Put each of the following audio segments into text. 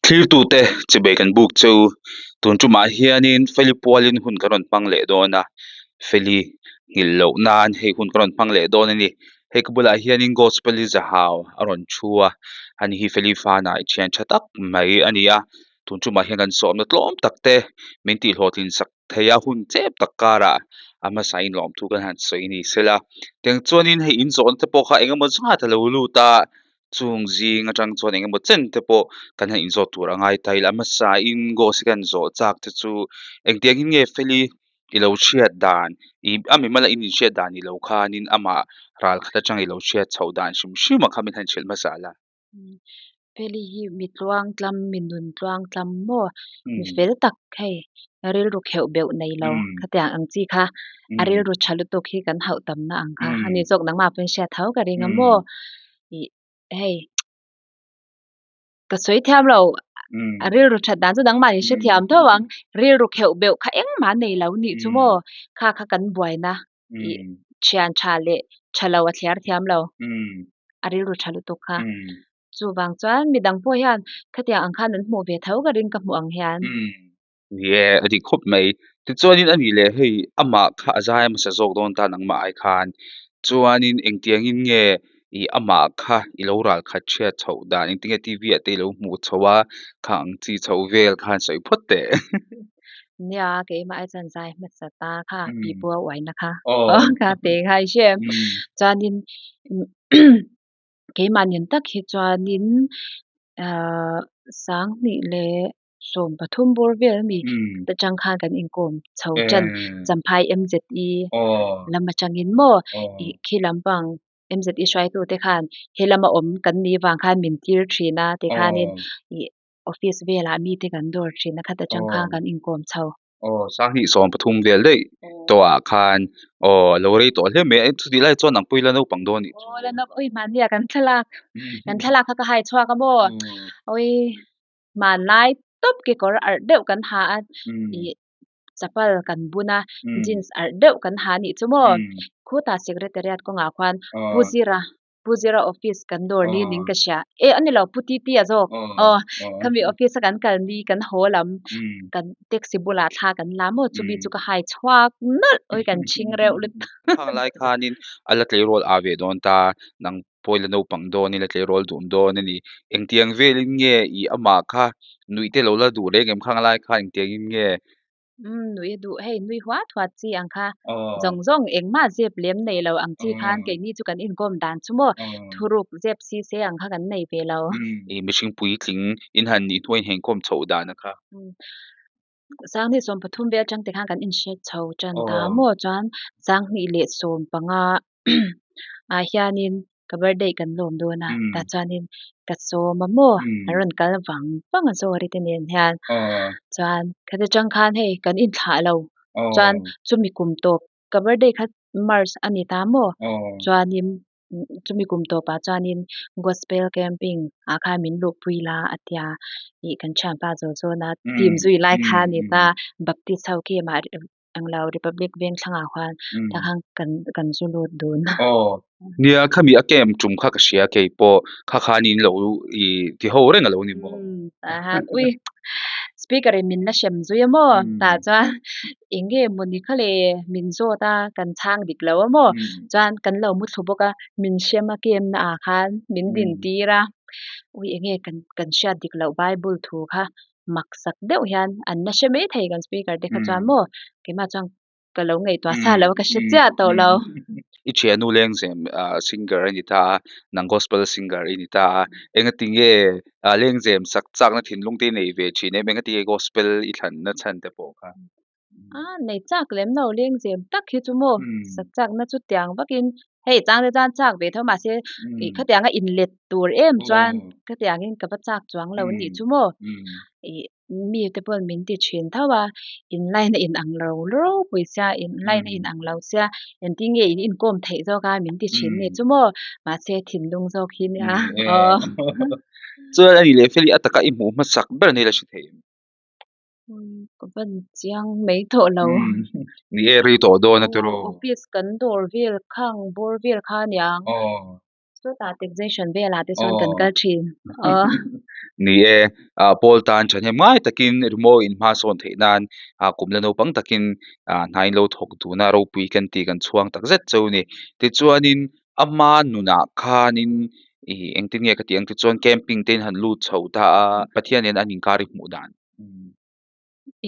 Thlirtute chibei kan buk chu tun tumah hianin Feli pualin hun kan rawn hmang leh dawn a, Feli nghilh loh nan hei hun kan rawn hmang leh dawn a ni. Hei ka bulah hianin Gospel-i Zahau a rawn thu a, ani hi Feli fanai thian tha tak mai a ni a, tun tumah hian kan sawmna tlawm tak te min tihhlawhtlin sak thei a, hun chep tak karah a hmasa in lawmthu kan han sawi ni sela. Tiang chuanin hei in zawhna te pawh kha eng emaw zat a lo lut a, chung zing atang chuan eng emaw chen te pawh kan han inzawt tur a ngai ta ila. A hmasa in Ghost hi kan zawh chak te chu engtiang in nge Feli i lo hriat dan ih a mimala in inhriat dan ni lo khanin amah ral khat atang i lo hriat chhoh dan hrim hrim ang kha min han hrilh hmasa la. Feli hi mi tluang tlam, mi nun tluang tlam maw? Mi fel tak hei, rilru kheuh beuh nei lo khatiang ang chi kha a rilru tha lutuk hi kan hauh tamna ang kha a ni zawk nangmah pawhin hriat tho ka ring a maw? Ih hei ka sawi thiam lo a rilru that dan chu nangmah in hre thiam tho ang, rilru kheuh beuh kha engmah nei lo nih chu maw? Kha kha kan buaina ih thian tha leh tha lo a thliar thiam lo a rilru tha lutuk kha chuvang chuan midang pawh hian khatiang ang khan an hmuh ve tho ka ring ka hmuh ang hian. Ni e, a dik khawp mai. Tichuanin a nih leh hei amah kha a zai hmasa zawk dawn ta nangmah ai khan chuanin engtiangin nge ih amah kha i lo ral khat chhiat chhoh dan engtinge T V ah te i lo hmuh chho a kha ang chi chho vel khan sawi phawt teh. Nia keimah ai chuan zai hmasa ta kha pi pu a uaina kha kha te kha i hre em chuanin keimah nen tak hi chuanin ahh sanghnih leh 13 bawr vel ami atang khan kan inkawm chho tan Champhai M_Z_E lam atangin maw ih khi lampang M_Z_E hruaitu te khan he lama awm kan nih vang khan min tir thin a tikhanin ih office velah mite kan dawr thin a khat atang khan kan inkawm chho. Aw 2013 vel daih tawh ah khan aw a lo rei tawh hle mai a chutih lai chuan nang pawh ila naupang dawn anih chu. Aw la naupang ui mahni ah kan thlalak kan thlalak kha ka hai chhuak a maw ui hmanlai tawp kekawr arh deuh kan ha a ih chapal kan bun a jeans arh deuh kan ha anih chu maw khutah secretariat kawngah khuan Pu Zira Pu Zira office kan dawr ni ning ka hria eh a ni lo Pu Titi a zawk aw khami office a kan kal ni kan haw lam kan taxi bulah thla kan la maw chumi chu ka hai chhuak nawlh awi kan chhing reuh lutuk. Khang lai khanin a la tleirawl ah ve dawn ta nang pawh ila naupang dawn ila tleirawl dun dawn a ni. Engtiang velin nge ih amah kha nuih te lo la duh reng em khang lai kha engtiangin nge? Umm nuih a duh hei nui huat huat chi ang kha zawng zawng engmah zep lem nei lo ang chi khan keini chu kan inkawm dan chu maw thuruk zep si se ang kha kan nei ve lo. Ih mihring puitling in han nih hnuaiin heng kawm chhoh dan a kha. 2013 vel atang te khan kan inhre chho tan ta maw chuan 2015 ah hianin ka birthday kan lawm dawn a tah chuanin ka sawm a maw an rawn kal vang vang a zawri te nen hian chuan khati tang khan hei kan inthlah lo chuan chumi kum tawp ka birthday kha march a ni ta maw chuanin chumi kum tawpah chuanin gospel camping ah khan min luhpui la a tia ih kan thianpa zawl zawn a team zui lai kha a ni ta baptist ho khi amah englo republic veng thlangah khan tah khan kan kan zu lut dun. Aw nia khami a camp tum kha ka hria kei pawh kha khan in lo ih ti ho reng alo ni maw. Tah han ui speaker in min la hrem zui a maw tah chuan eng nge mawni kha le min zawt a kan chhang dik lo a maw chuan kan lo mu thlu bawk a min hrem a camp na ah khan min din tir a ui eng nge kan kan hriat dik loh bible thu kha mak sak deuh hian an la hre mai thei kan speaker te kha chuan maw keimah chuan ka lo ngaihtuah sa lo a ka hre chiah tawh lo. I thiannu lengzem singer a ni ta a, nang gospel singer i ni ta a, engati nge lengzem sak chakna thinlung te i nei ve thin em, engati nge gospel i thlanna chhan te pawh kha? A nei chak lem lo lengzem tak hi chu maw sak chakna chu tiang vakin hei chang te chuan chak ve tho mahse ih khatianga inlet tur em chuan khatiangin ka va chak chuang lo anih chu maw ih mi te pawh min ti thin tho a in line a in ang lo ropui sia in line a in ang lo sia engtin nge in inkawm theih zawk a min ti thin nih chu maw mahse thinlung zawk hi nia aw. Chuan a ni leh Feli a taka i hmuh hmasak ber nei la hre thei em? Ka van chiang mai tawh lo. Ni e rei tawh dawn a tiraw. Office kan dawr vel khang bawr vel kha aniang. Chutah Tech Junction velah te chuan kan kal thin. Aw. Ni e, Paul tan thahnem ngai takin rimawi in hma sawn theih nan kum la naupang takin hna in lo thawk dun a, ropui kan tih kan chhuang tak zet cheu a ni. Tichuanin ama nunah khanin ih engtin nge ka tih ang tichuan camping te in han lut chho ta a, Pathian nen an inkar i hmuh dan.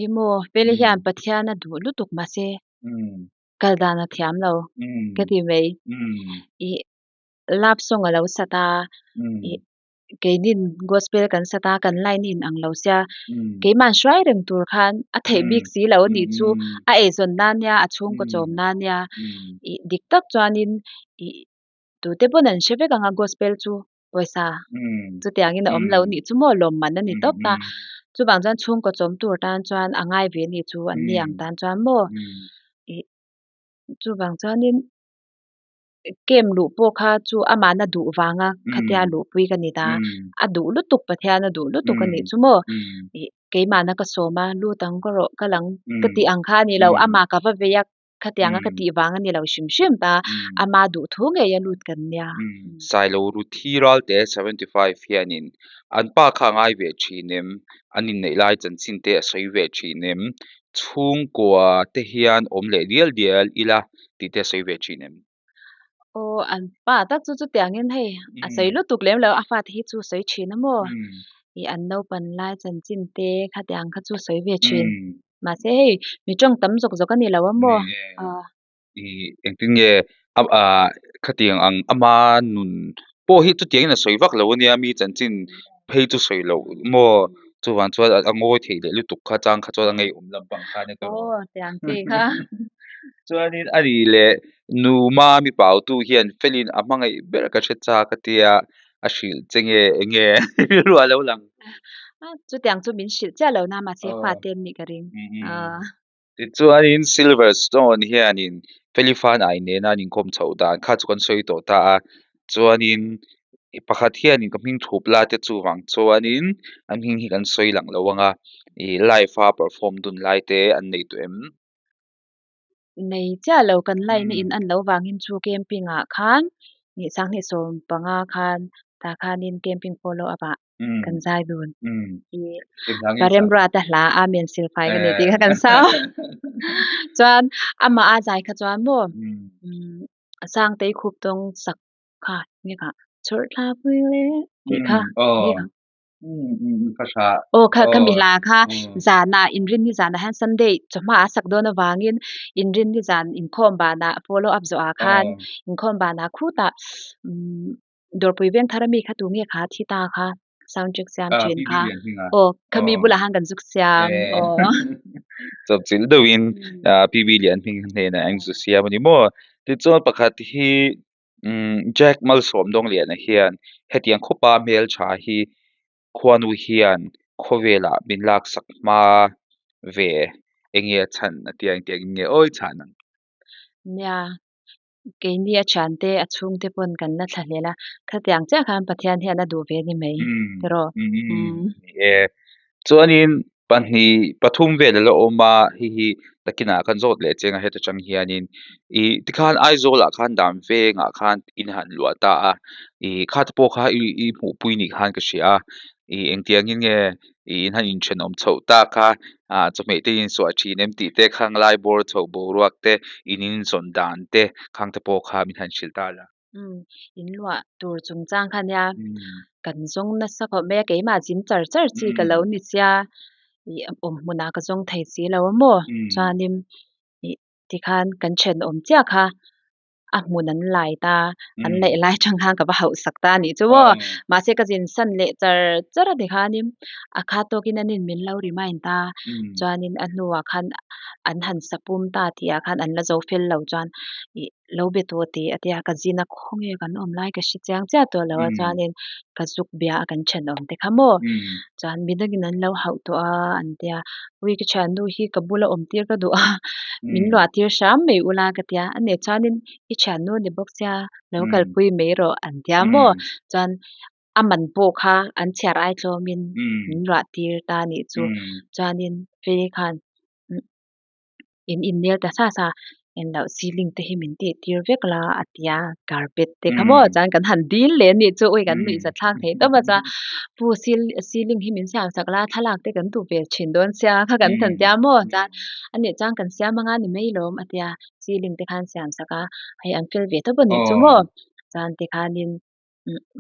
Ih maw, Feli hian Pathian a duh lutuk mahse kal dan a thiam lo ka ti mai. Ih love song a lo sat a, ih keinin gospel kan sat a, kan line a inang lo sia, keimah hruai reng tur khan a theih bik si lo a nih chu, a eizawn nan nia, a chhungkaw chawm nan nia, ih dik tak chuanin ih tute pawn an hre vek ang a gospel chu pawisa chutiangin a awm lo nih chu maw lawmman a ni tawp a, chuvang chuan chhungkaw chawm tur tan chuan a ngai ve nih chu an ni ang tan chuan maw ih chuvang chuanin Camp luh pawh kha chu amahna duh vanga khatia luhpui ka ni ta. A duh lutuk Pathian a duh lutuk a nih chu maw. Ih keimahna ka sawm a, lut ang ka rawh kal ang ka tih ang kha a ni lo, amah ka va vei a khatianga ka tih vang a ni lo hrim hrim ta, ama duh thu ngei a lut kan nia. Sailo Ruthi Ralte 75 hianin an pa kha a ngai ve thin em? An inneih lai chanchin te a sawi ve thin em? Chhungkua te hian awm leh dial dial ila tih te a sawi ve thin em? Aw, an pa tak chu chutiangin hei a sawi lutuk lem lo, a fate hi chu a sawi thin a maw? Ih an naupan lai chanchin te khatiang kha chu a sawi ve thin. Mahse hei mi tawng tam zawk zawk a ni lo a maw? Ih engtin nge a khatiang ang ama nun pawh hi chutiangin a sawi vak lo ania mi chanchin phei chu sawi loh maw chuvang chuan a ngawi theih leh lutuk kha chang kha chuan a ngeiawm lampang kha ania ka Aw tiang chi kha. Chuanin a nih leh nu mami pautu hian felin a hmangaih ber ka hre chak a tia a hrilh che nge eng nge rilru a lo lang. Chutiang chu min hrilh chiah lo na mahse fate an nih ka ring. Tichuanin Silver Stone hianin Felifan ai nena an inkawm chhoh dan kha chu kan sawi tawh ta a, chuanin pakhat hianin ka hming thup la te chuvang chuanin an hming hi kan sawi lang lo ang a, ih live a perform dun lai te an nei tawh em? Nei chiah lo kan line a in an loh vangin chu camping ah khan ih sanghnih sawm panga khan tah khanin camping follow up ah kan zai dun. Paremruata hla Amen Silfai ka ni tih kha kan sa. Chuan amah a zai kha chuan maw Sangtei khup tawng sak kha nge kha chhawrh thla pui le tih kha nge kha. Aw kha khami hla kha zanah inrinni zanah hian Sunday chawhma a sak dawn avangin inrinni zan inkhawm banah follow up zawhah khan inkhawm banah khutah Dawrpui veng thar ami kha tu nge kha thi ta kha sound check siam thin kha aw khami bulah khan kan zuk siam aw. Chawpchilh deuhin PB Lianhming hnenah eng zu siam a ni maw? Tichuan pakhat hi Jack Malsawmdawngliana hian hetiang khawpa hmeltha hi khuanu hian khawvelah min laksak hma ve enge a chhan a tia engtiang in nge awi chhan ang? Nia, Keini a thiante, a chhungte pawn kan la thla hlel a, khatiang chiah khan Pathian hian a duh ve ni mai tiraw? Ni e. Chuanin pahnih pathum vel a la awm a, hei hi takinah khan zawt leh cheng a heta tang hianin ih tikhan Aizawlah khan dan vengah khan in han luah ta a, ih khate pawh kha i hmuhpui nih khan ka hria a, ih engtiangin nge Ih in han inthenawm chhoh tak a, ah chawhmeh te insuah thin em tih te, khang lai bawr chhoh boruak te, in inzawn dan te, khang te pawh kha min han hrilh ta la. Umm, in luah tur chungchang kha nia kan zawng nasa khawp mai a, keimah zin char char chi ka lo ni sia, ih awm hmunah ka zawng thei si lo a maw, chuanin ih tikhan kan thenawm chiah kha a hmun an lai ta, an laih lai atang khan ka va hauh sak ta a nih chu maw. Mahse ka zin san leh char char a tikhanin a kha tawkin anin min lo remind ta, chuanin a hnuah khan an han sa pum ta tih ah khan an la zo fel lo chuan ih lo be tawh tih a tia ka zin a khawnge kan awm lai ka hre chiang chiah tawh lo a chuanin ka zuk bia a kan thenawm te kha maw chuan midangin an lo hauh tawh a an tia ui ka thiannu hi ka bula awm tir ka duh a min luah tir hram mai ula ka tia a nih chuanin i thiannu ni bawk sia lo kalpui mai rawh an tia maw chuan a man pawh kha an chhiar ai tlawmin min luah tir ta a nih chu chuanin Feli khan in innel ta sa sa. Engloh ceiling te hi min tih tir vek la a tia carpet te kha maw chuan kan han dil leh anih chu ui kan nuih zat thlak thei tawp a chuan pu ceiling hi min siam sak la thlalak te kan duh ve thin dawn sia kha kan han tia maw chuan ani chuan kan siam anga ni mai lawm a tia ceiling te khan siam sak a hei an fel ve tawp anih chu maw chuan tikhanin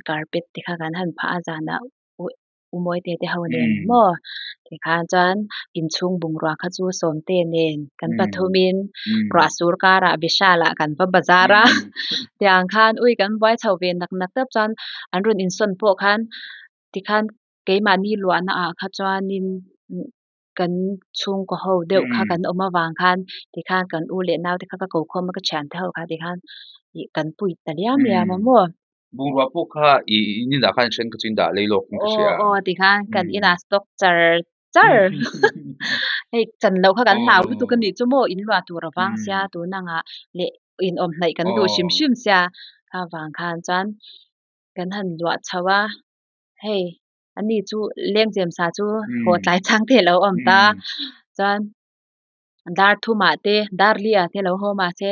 carpet te kha kan han phah a zanah U Mawite te ho nen maw? Tikhan chuan inchhung bungrua kha chu Sawmte nen kan pathumin ruah sur karah Vishal-ah kan va bazar a, tiang khan ui kan buai chho ve nak nak tawp chuan an rawn insawn pawh khan tikhan keimahni luahna ah kha chuanin kan chhungkaw ho deuh kha kan awm avang khan tikhan kan u leh naute kha ka ko khawm a ka thiante ho kha tikhan ih kan pui ta liam liam a maw? Bungrua pawh kha i in inah khan then kha chu in dah lei lawk in ka hria. Aw aw tikhan kan inah stock char char hei chan loh kha kan hlau lutuk a nih chu maw in luah tur avang sia tun angah leh in awm hnaih kan duh hrim hrim sia kha vang khan chuan kan han luah chho a hei ani chu lengzem sa chu haw tlai chang te a lo awm ta chuan Dar thumah te, dar li ah te lo haw mahse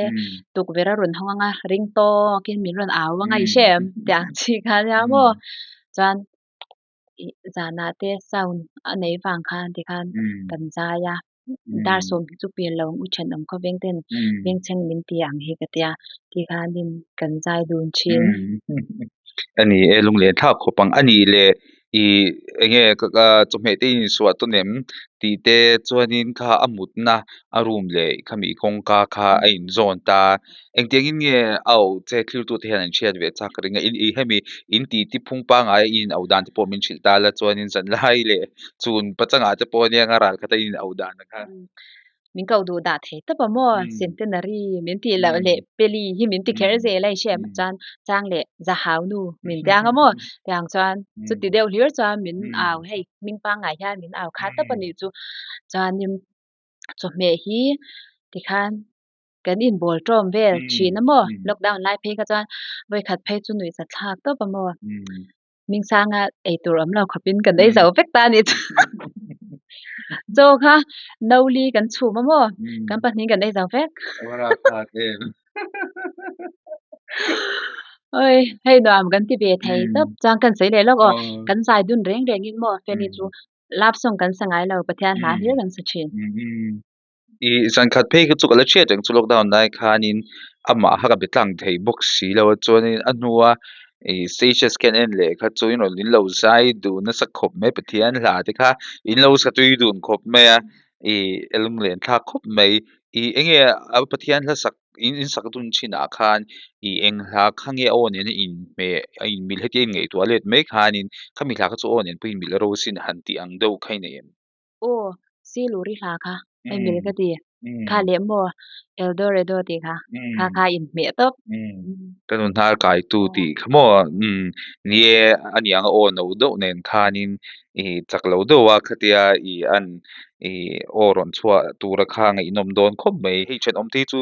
tukverh a rawn hawng anga ring tawkin min rawn au anga i hre em tih ang chi kha nia maw. Chuan ih zanah te sound a nei vang khan tikhan kan zai a, dar sawm hi chu pel lo ang u thenawm khawveng ten vengchheng min ti ang hi ka tia tikhanin kan zai dun thin. A ni e, lunglen thlak khawp ang. A nih leh Ih enge chawhmeh te insuah tawn em tih te chuanin kha a mutna a room leh khami kawngka kha a inzawn ta. Engtiangin nge a auh che thiltute hian an hriat ve chak ka ring a, ih hemi in tih ti phung pangngai a in auh dan te pawh min hrilh ta la chuanin zanlai leh chhun pachangah te pawh ania anga ral khat a in auh dan kha. Min ko duh dah thei tawp a maw? Centenary min tih loh leh Peli hi min ti kher zel a i hriat chuan chang leh Zahau nu min ti ang a maw? Tiang chuan chuti deuh hlir chuan min au hei hming pangngai hian min au kha tawp a nih chu. Chuanin chawhmeh hi tikhan kan inbawl tawm vel thin a maw? Lockdown lai phei kha chuan vawikhat phei chu nuihza thlak tawp a maw? Hmingsanga ei tur awm lo khawpin kan ei zo vek ta a nih chu. Chaw kha no li kan chhum a maw? Kan pahnih kan ei zo vek. Oi, hei nuam kan ti ve thei tawp. Chuan kan sawi leh lawk aw, kan zai dun reng rengin maw Feli chu love song kan sa ngai lo, Pathian hla hlir kan sa thin. I zankhat phei kha chu ka la hriat reng chu lockdown lai khanin amah kha ka be tlang thei bawk si lo a chuanin a hnua i status khian en leh kha chu in rawn in lo zai duh nasa khawp mai Pathian hla te kha in lo sa tui dun khawp mai a i lunglen thlak khawp mai i enge a Pathian hla sak in in sak dun thin ah khan i eng hla kha nge a aw nena inhmeh a inmil heti a inngaihtuah let mai khanin khami hla kha chu aw nen pawh inmil ro sin han tih ang deuh kha i nei em? Aw, Siluri hla kha hei mil ka ti. Kha leh maw Eldorado tih kha, kha kha inhmeh tawp. Ka nun hnar kaitu tih kha maw ni e a ni ang a aw no deuh nen khanin i chak lo deuh a khatia i an i aw rawn chhuah tura kha ngaihnawm dawn khawp mai. Hei thenawm te hi chu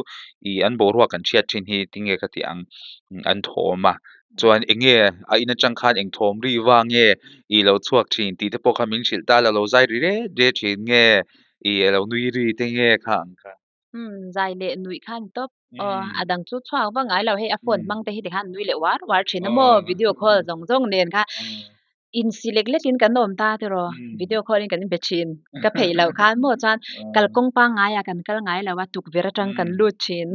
i an boruak kan hriat thin hi tinge ka tih ang an thawm a. Chuan eng nge a in atang khan eng thawm ri va nge i lo chhuak thin tih te pawh kha min hrilh ta la lo zai ri ret ret thin nge i lo nui ri te nge kha ang kha. Umm zai leh nuih kha ani tawp. Aw a dang chu chhuak vak ngai lo hei a phone hmang te hi tikhan nui leh uar uar thin a maw video call zawng zawng nen kha insi lek lek in kan awm ta tiraw video call in kan inbe thin ka pheih loh khan maw chuan kalkawng pangngai ah kan kal ngai lo a tukverh atang kan lut thin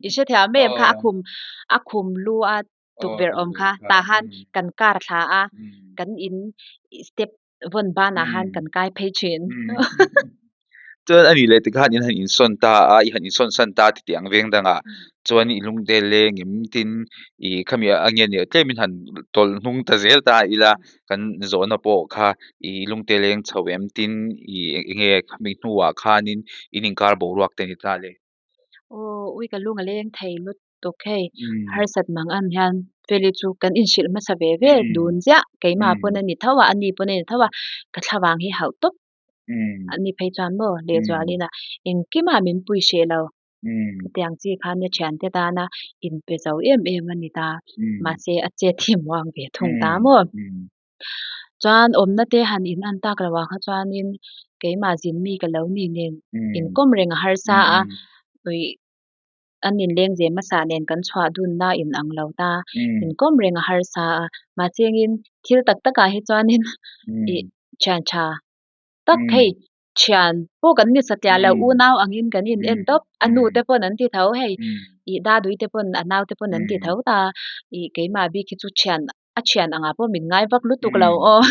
i hrethiam em kha a khum a khum lu a tukverh awm kha tah khan kan car thla a kan in step vawn banah khan kan kai phei thin. Chuan a nih leh tikhan in han insawn ta a, i han insawn san ta titi ang veng dangah chuan i lungte leng em tin i khami a nge nia tlem in han tawlh hnung ta zel ta ila kan zawhna pawh kha i lungte leng chho em tin i enge khami hnuah khanin in inkar boruak te ni ta le. Aw ui ka lung a leng thei lutuk hei harsat mang ang hian Feli chu kan inhrilh hmasa ve ve dun ziah keimah pawn a ni tho a ani pawn a ni tho a ka thlavang hi hauh tawp. Ani phei chuan maw lehzualin a engkimah min pui hreh lo hetiang chi khan a thiante tana inpe zo em em a ni ta mahse a chet hi muang ve thung ta maw chuan awmna te han in an tak loh ah kha chuanin keimah zin mi ka lo ni nen inkawm reng a harsa a ui. An inleng ze hmasa nen kan chhuah dunna in ang lo ta, inkawm reng a harsa a, mahsengin thil tak takah hi chuanin ih thian tha tak hei thian pawh kan ni satliah lo unau angin kan in en tawp, a nu te pawn an ti tho hei ih dadui te pawn a nau te pawn an ti tho ta, ih keimah bik hi chu thian a thian angah pawh min ngai vak lutuk lo aw.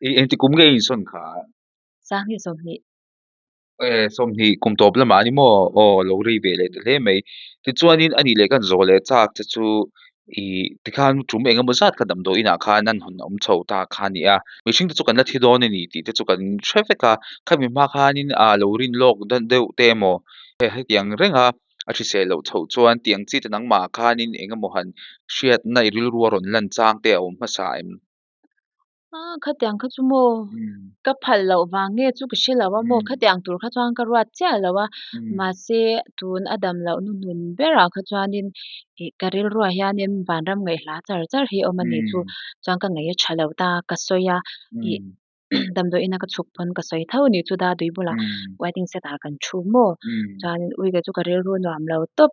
Ih engti kum nge i insawn kha? Sanghnih 20. E, 20 kum tawp lamah a ni maw? Aw, lo rei ve leh ta hle mai. Tichuanin a nih leh kan zawh leh chak te chu ih tikhan tum eng emaw zat kha damdawi inah khan an hawn awm chho ta kha a ni a. Mihring te chu kan la thi dawn a ni tih te chu kan hre vek a. Khami hma khanin ah lo rin lawk dan deuh te emaw hetiang renga a hrisel loh chhoh chuan tiang chi te nangmah khanin eng emaw han hriatna i rilru a rawn lan chang te a awm hmasa em? A, khatiang kha chu maw? Ka phal loh vang nge chu ka hre lo a maw? Khatiang tur kha chuan ka ruat chiah lo a, mahse tun a dam loh hnuhnun berah kha chuanin ih ka rilruah hianin vanram ngaihhla char char hi a awm a ni chu. Chuan ka ngaih a tha lo ta, ka sawi a, ih damdawi ina ka chhuk pawn ka sawi tho a ni chu Dadui bulah waiting shed ah kan thu maw? Chuanin ui kei chu ka rilru nuam lo tawp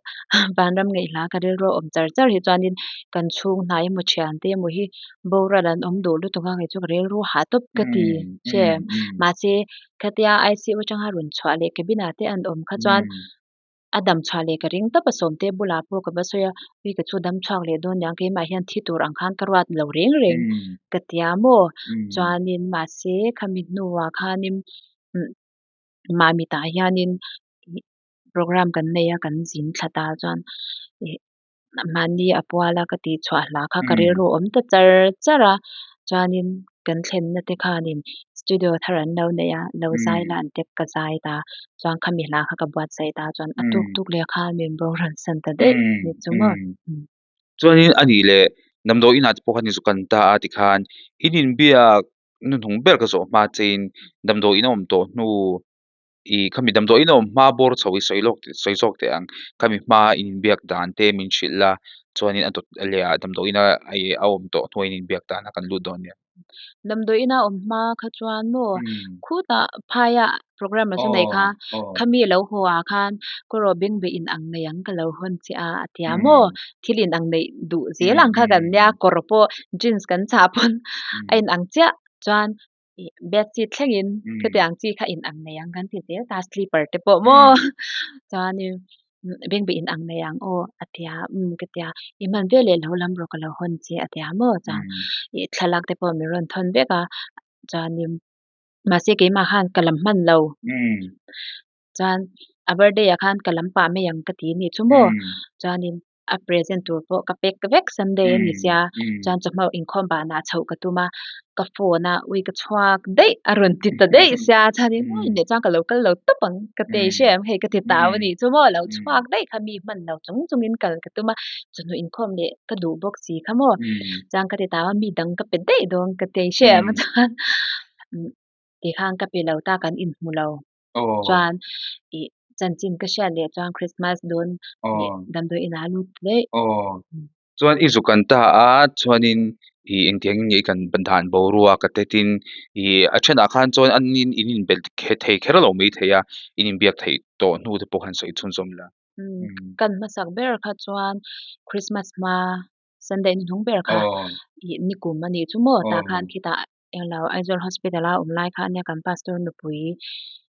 vanram ngaihhla ka rilru a awm char char hi chuanin kan chhung hnai emaw thiante emaw hi boral an awm duh lutuk a kei chu ka rilru hah tawp ka ti che. Mahse khatia ICU atanga rawn chhuah leh cabin ah te an awm kha chuan a dam chhuah leh ka ring tawp a Sawmte bulah pawh ka va sawi a ui ka chu dam chhuak leh dawn niang keimah hian thi tur ang khan ka ruat lo reng reng ka tia maw? Chuanin mahse khami hnuah khanin umm Mamitah hianin ih program kan nei a kan zin thla ta chuan ih mahni a puala ka tih chhuah hla kha ka rilru awm ta char char a, chuanin kan thlenna te khanin studio thar an lo nei a, lo zai la an tia ka zai ta, chuan khami hla kha ka buatsaih ta chuan a tuk tuk leh khan min boral san ta daih ni chu maw. Chuanin a nih leh damdawi inah te pawh khan i zu kan ta a tikhan in inbiak hnuhnung ber ka zawh hma chein damdawi in a awm tawh hnu Ih khami damdawiin a awm hma bawr chho i sawi lawk sawi zawk teh ang. Khami hma inbiak dan te min hrilh la, chuanin a dawt leh ah damdawiin a a awm tawh hnuaiin inbiak danah kan lut dawn nia. Damdawiin a awm hma kha chuan maw khutah phaia program a chu nei kha, khami lo haw ah khan kawrawh bengbeh in ang nei ang ka lo hawn che a a tia maw? Thil in ang neih duh zel ang kha kan nia, kawr pawh jeans kan chah pawn a in ang chiah chuan Ih bedsheet thlengin khatiang chi kha in ang nei ang kan ti zel ta slipper te pawh maw chuanin bengbeh in ang nei ang aw a tia umm ka tia i hman veleh lo lam rawh ka lo hawn che a tia maw chuan ih thlalak te pawh min rawn thawn vek a chuanin mahse keimah khan ka lam hman lo chuan a birthday ah khan ka lam pah mai ang ka ti nih chu maw chuanin. A present tur pawh ka pack vek Sunday a ni sia chuan chawhma inkhawm banah chhoh ka tum a ka phone a ui ka chhuak daih a rawn ti ta daih sia chuanin ui leh chuan ka lo kal lo tawp ang ka ti hre em hei ka ti tau a nih chu maw lo chhuak daih kha mi hman lo chung chungin kal ka tum a chawhnu inkhawm leh ka duh bawk si kha maw chuan ka ti tau a mi dang ka pe daih dawn ka ti hre em chuan tikhan ka pe lo ta kan inhmu lo. Chuan ih chanchin ka hriat leh chuan Christmas dawn leh damdawi inah a lut daih. Chuan i zuk an ta a, chuanin ih engtiangin nge i kan dan boruak a tetin ih a thenah khan chuan an in in inbel thei kher lo maithei a, in inbiak theih tawh hnu te pawh khan sawi chhunzawm la. Kan hmasak ber kha chuan Christmas hma Sunday hnuhnung ber kha ih nikum a nih chu maw tah khan khitah Englo, Aizawl Hospital a awm lai kha ania kan pastor nupui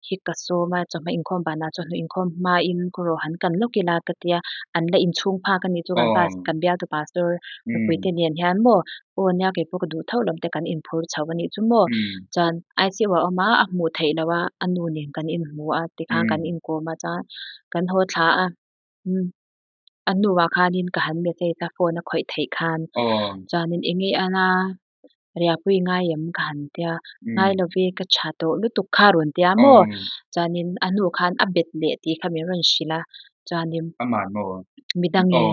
hi ka sawm a, chawhma inkhawm banah chawhnu inkhawm hmain khaw rawh han kan lawk ila ka tia, an la inchhung phak a nih chu kan pas kan bialtu pastor nupui te nen hian maw aw nia kei pawh ka duh tho lawm te kan inphur chho a nih chu maw. Chuan ICU ah a awm a, a hmuh theih loh a, a nu nen kan inhmu a tikhan kan inkawm a chuan kan haw thla a umm a hnuah khanin ka han message a phone a khawih theih khan chuanin eng nge a na. Riahpui ngai em ka han tia, ngai lo ve ka tha tawh lutuk kha rawn tia maw? Chuanin a hnu khan a bet leh tih kha min rawn hrilh a, chuanin midangin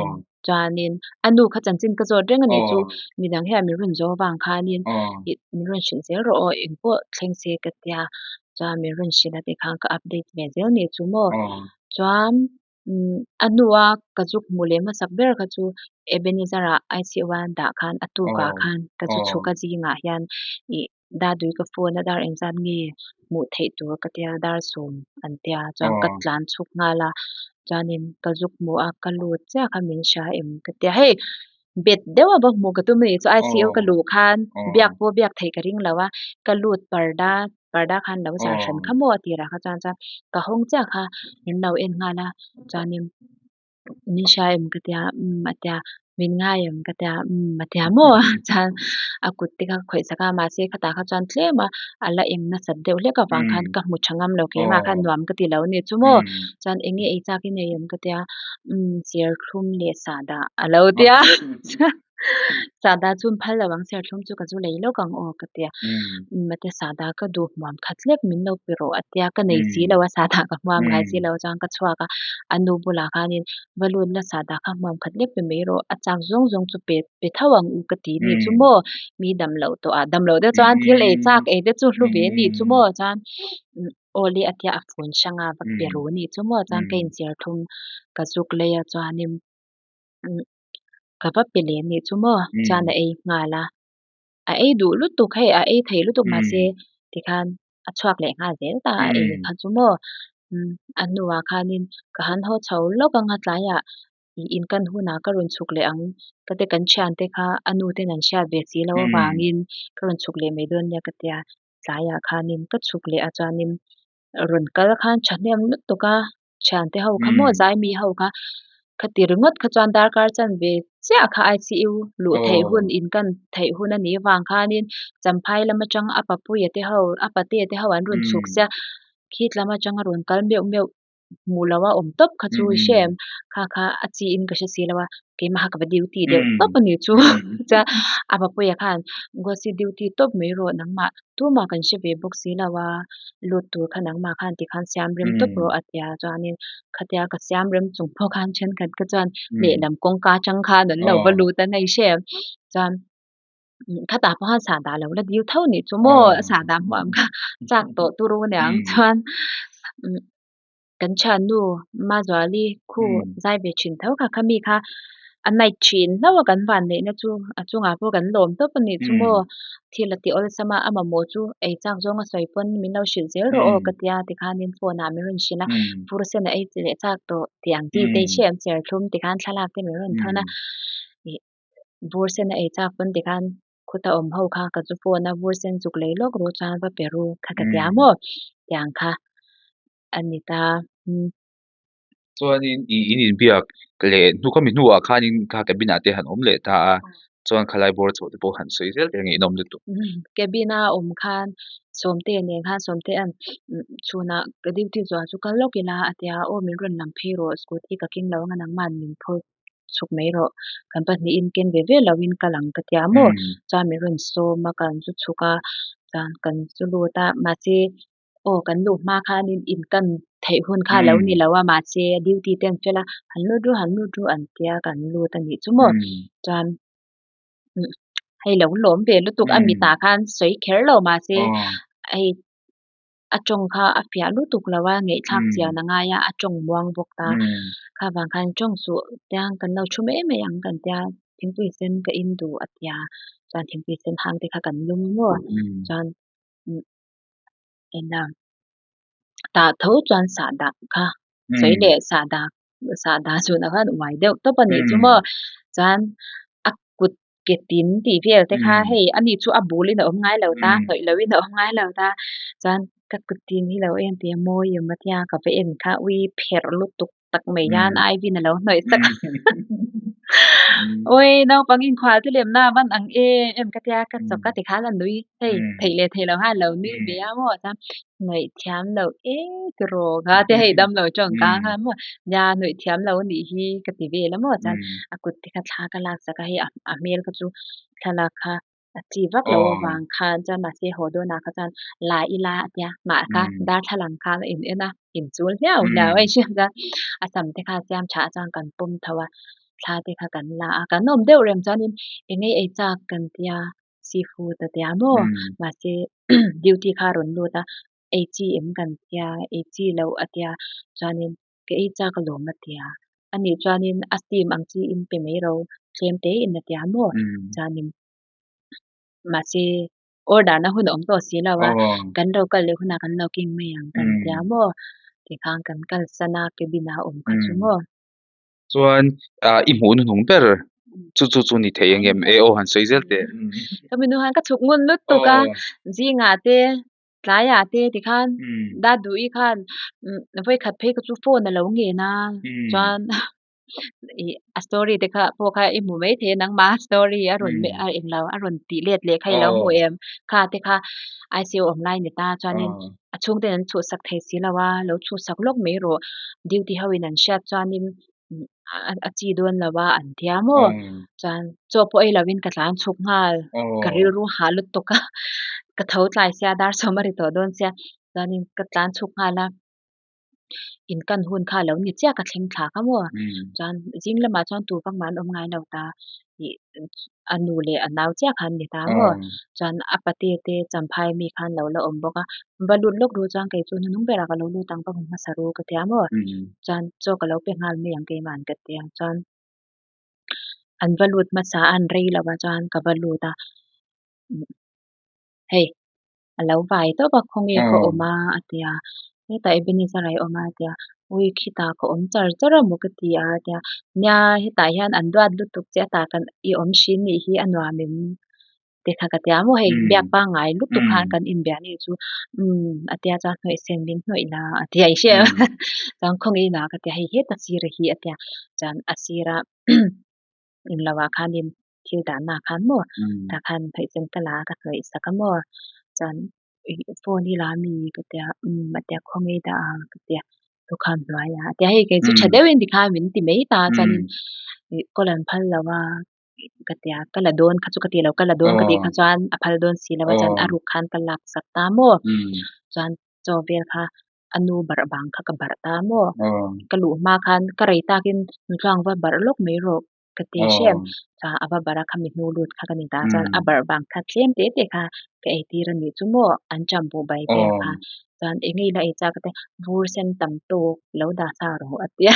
chuanin a nu kha chanchin ka zawt reng a nih chu, midang hian min rawn zawh avang khanin ih min rawn hrilh zel rawh aw engpawh thleng se ka tia, chuan min rawn hrilh a tikhan ka update ve zel nih chu maw? Chuan Umm a hnua ka zuk hmuh leh hmasak ber kha chu Ebenezer ah ICU a dah khan a tukah khan ka chu chhuk a zingah hian ih Dadui ka phone a dar engzat nge hmuh theih tur ka tia dar sawm an tia chuan ka tlan chhuk nghal a chuanin ka zuk hmu a ka lut chiah kha min hria em ka tia hei bet deuh a va hmuh ka tum anih chu I_C_U ka luh khan biak pawh biak theih ka ring lo a ka lut parda parda khan lo zar hran kha maw a tirah kha chuan chuan ka hawng chiah kha min lo en nghal a chuanin min hria em ka tia umm a tia min ngai em ka tia umm a tia maw chuan a kut te kha ka khawih sak a mahse khatah kha chuan tlem a a la eng nasat deuh hlek avang khan ka hmu tha ngam lo keimah khan nuam ka ti lo a ni chu maw chuan eng nge ei chak i nei em ka tia umm serthlum leh sahdah a lo tia sahdah chu an phal lo ang serthlum chu ka zu lei lawk ang aw ka tia umm a tia sahdah ka duh hmuam khat hlek min lo pe rawh a tia ka nei si lo a sahdah ka hmuam ngai si lo chuan ka chhuak a a nu bulah khanin va lut la sahdah kha hmuam khat lek pe mai rawh a chak zawng zawng chu pe pe tho ang u ka ti ni chu maw mi dam loh tawh ah dam loh te chuan thil ei chak ei te chu hlu ve ni chu maw chuan aw le a tia a phone hrang a va pe ru ni chu maw chuan ka inchhir thum ka zuk lei a chuanin ka va pe leh ni chu maw chuan a ei nghal a a ei duh lutuk hei a ei thei lutuk mahse tikhan a chhuak leh nghal zel ta a ei kha chu maw a hnuah khanin ka han haw chho lawk anga tlaiah ih in kan hunah ka rawn chhuk leh ang ka te kan thiante kha a nu ten an hriat ve si loh avangin ka rawn chhuk leh mai dawn nia ka tia tlaiah khanin ka chhuk leh a chuanin rawn kal khan thahnem lutuk a thiante ho kha maw zaimi ho kha khati ringawt kha chuan darkar chanve chiah kha I_C_U luh theih hun in kan theih hun a nih avang khanin Champhai lam atang a papuia te ho a patea te ho an rawn chhuk sia khit lam atanga rawn kal meuh meuh hmuh loh a awm tawp kha chu i hre em kha kha a chi in ka hre si lo a keimah kha ka va duty deuh tawp a nih chu chuan a papuia khan Gosi duty tawp mai rawh nangmah tumah kan hre ve bawk si lo a lut tur kha nangmah khan tikhan siam rem tawp rawh a tia chuanin khatia ka siam rem chung pawh khan thenkhat kha chuan lehlam kawngka atang khan an lo va lut a nei hre em chuan khatah pawh khan sahdah lo la dil tho nih chu maw a sahdah hmuam kha chak tawh turu aniang chuan kan thiannu Mazuali khu zai ve thin tho kha khami kha a night thin hlauh a kan van neihna chu a chungah pawh kan lawm tawp a nih chu maw thil a ti awlsam a a mamawh chu ei chak zawng a sawi pawn min lo hrilh zel rawh aw ka tia tikhanin phone ah min rawn hrilh a phur sen a ei leh chak tawh tih ang chi te hi hriat serthlum tikhan thlalak te min rawn thawn a ih vur sen a ei chak pawn tikhan khuta awm ho kha ka zu phone a vur sen zuk lei lawk ru chuan va pe ru kha ka tia maw tiang kha a ni ta. Chuanin i in inbiak leh hnu khami hnuah khanin kha cabin ah te han awm leh ta a, chuan khalai bawr chhoh te pawh han sawi zel teh ngaihnawm lutuk. Cabin a awm khan Sawmte nen khan Sawmtea'n chhunah ka duty zuah chu kal lawk ila a tia aw min rawn lam phei rawh scooty ka keng lo anga nangma'n min phur chhuk mai rawh kan pahnihin ken ve ve loin kal ang ka tia maw chuan min rawn sawm a kan zu chhuk a chuan kan zu lut a mahse aw kan luh hma khanin in kan theih hun kha a lo ni lo a mahse duty te an fel a han lut ru han lut ru an tia kan lut a nih chu maw chuan hei lo lawm ve lutuk a mitah khan sawi kher lo mahse hei a tawng kha a fiah lutuk lo a ngaihthlak chian a ngai a a tawng muang bawk ta kha vang khan tawng suh tiang kan lo thu mai mai ang kan tia thingpui sen ka in duh a tia chuan thingpui sen hang te kha kan lum maw chuan eng tah tho chuan sahdah kha sawi leh sahdah sahdah chhunah khan uai deuh tawp a nih chu maw chuan a kut ke tin tih vel te kha hei ani chu a bul in a awm ngai lo ta hnawih loh in a awm ngai lo ta chuan ka kut tin hi lo en teh a mawi em a tia ka va en kha ui pherh lutuk tak mai hian Ivy-in a lo hnawih sak a. Ui naupang inkhual te lem na van ang em em ka tia ka chawk a tikhan a nui hei theih leh theih loh khan a lo nui ve a maw chuan hnawih thiam loh e tiraw kha te hei damlo tawngka khan maw nia hnawih thiam lo anih hi ka ti vel a maw chuan a kut te kha thla ka lak sak a hei a hmel kha chu thlalak kha a chi vak lo avang khan chuan mahse haw dawnah kha chuan la ila a tia mah kha darthlalang khan a in en a in chul hliau hliau a inhriat chuan a sam te kha a siam tha a chuan kan pawm tho a thla te kha kan la a kan awm deuh reng chuanin eng ei ei chak kan tia seafood a tia maw mahse duty kha a rawn lut a ei chi em kan tia ei chi loh a tia chuanin ka ei chak alawm a tia anih chuanin a steam ang chi in pe mai ro tlem te in a tia maw chuanin mahse. Order na hun a awm tawh si lo a, kan lo kal leh hunah kan lo keng mai ang kan tia maw? Tikhan kan kalsan a, cabin ah a awm kha chu maw? Chuan i hmuh hnuhnung ber chu chu chu ni thei ang em? E aw han sawi zel teh. Ka minu khan ka chhuk ngun lutuk a, zingah te tlaiah te tikhan Daduhi khan vawikhat phei kha chu phone a lo ngen a, chuan ih a story te kha pawh kha i hmu maithei a nangmah story a rawn a englo a rawn tih let leh kha i lo hmu em? Kha te kha ICU awm lai ni ta chuanin a chhungten an chhuhsak thei si lo a, lo chhuhsak lawk mai rawh duty ho in an hriat chuanin a chi dawn lo a an tia maw? Chuan chaw pawh ei lovin ka tlan chhuk nghal ka rilru hah lutuk a ka tho tlai sia dar sawm a ri tawh dawn sia chuanin ka tlan chhuk nghal a in kan hun kha a lo ni chiah ka thleng thla kha maw chuan zing lamah chuan tu vak mah an awm ngai lo ta ih a nu leh a nau chiah kha an ni ta maw chuan a pate te champhai mi khan lo la awm bawk a va lut lawk ru chuan kei chu hnuhnung berah ka lo lut ang va hmu hmasa ru ka tia maw chuan chaw ka lo pe nghal mai ang keimah an ka tia chuan an va lut hmasa a an rei lo a chuan ka va lut a hei a lo vai tawp a khawnge ka awm a a tia hetah Ebenezer ah i awm a a tia ui khitah ka awm char char a maw ka ti a a tia nia hetah hian an duat lutuk che a tah kan i awm hrin nih hi a nuam em te kha ka tia maw hei biak pangngai lutuk khan kan inbia nih chu umm a tia chuan hnawih sen min hnawih la a tia i hria em chuan khawnge inah ka tia hei heta sir hi a tia chuan a sira englo ah khanin thil dahna ah khan maw tah khan hnawih sen ka la a ka hnawih sak a maw chuan phone hi la ami ka tia umm a tia khawnge i dah a ka tia lukham hnuaiah a tia hei kei chu tha deuhin tikhan min ti mai ta chuanin ih call an phal lo a ka tia ka la dawn kha chu ka ti lo ka la dawn ka tih kha chuan a phal dawn si lo a chuan a ruk khan ka lak sak ta maw chuan chaw vel kha a nu barh bang kha ka barh ta maw ka luh hma khan ka rei takin nutlang va barh lawk mai rawh ka ti hrem chuan a va barh a khami hnu lut kha ka ni ta chuan a barh bang kha tlem te te kha ka ei tir a nih chu maw an cham buh bai vel kha chuan eng nge ila ei chak te vur sen tam tawk lo dah sa rawh a tia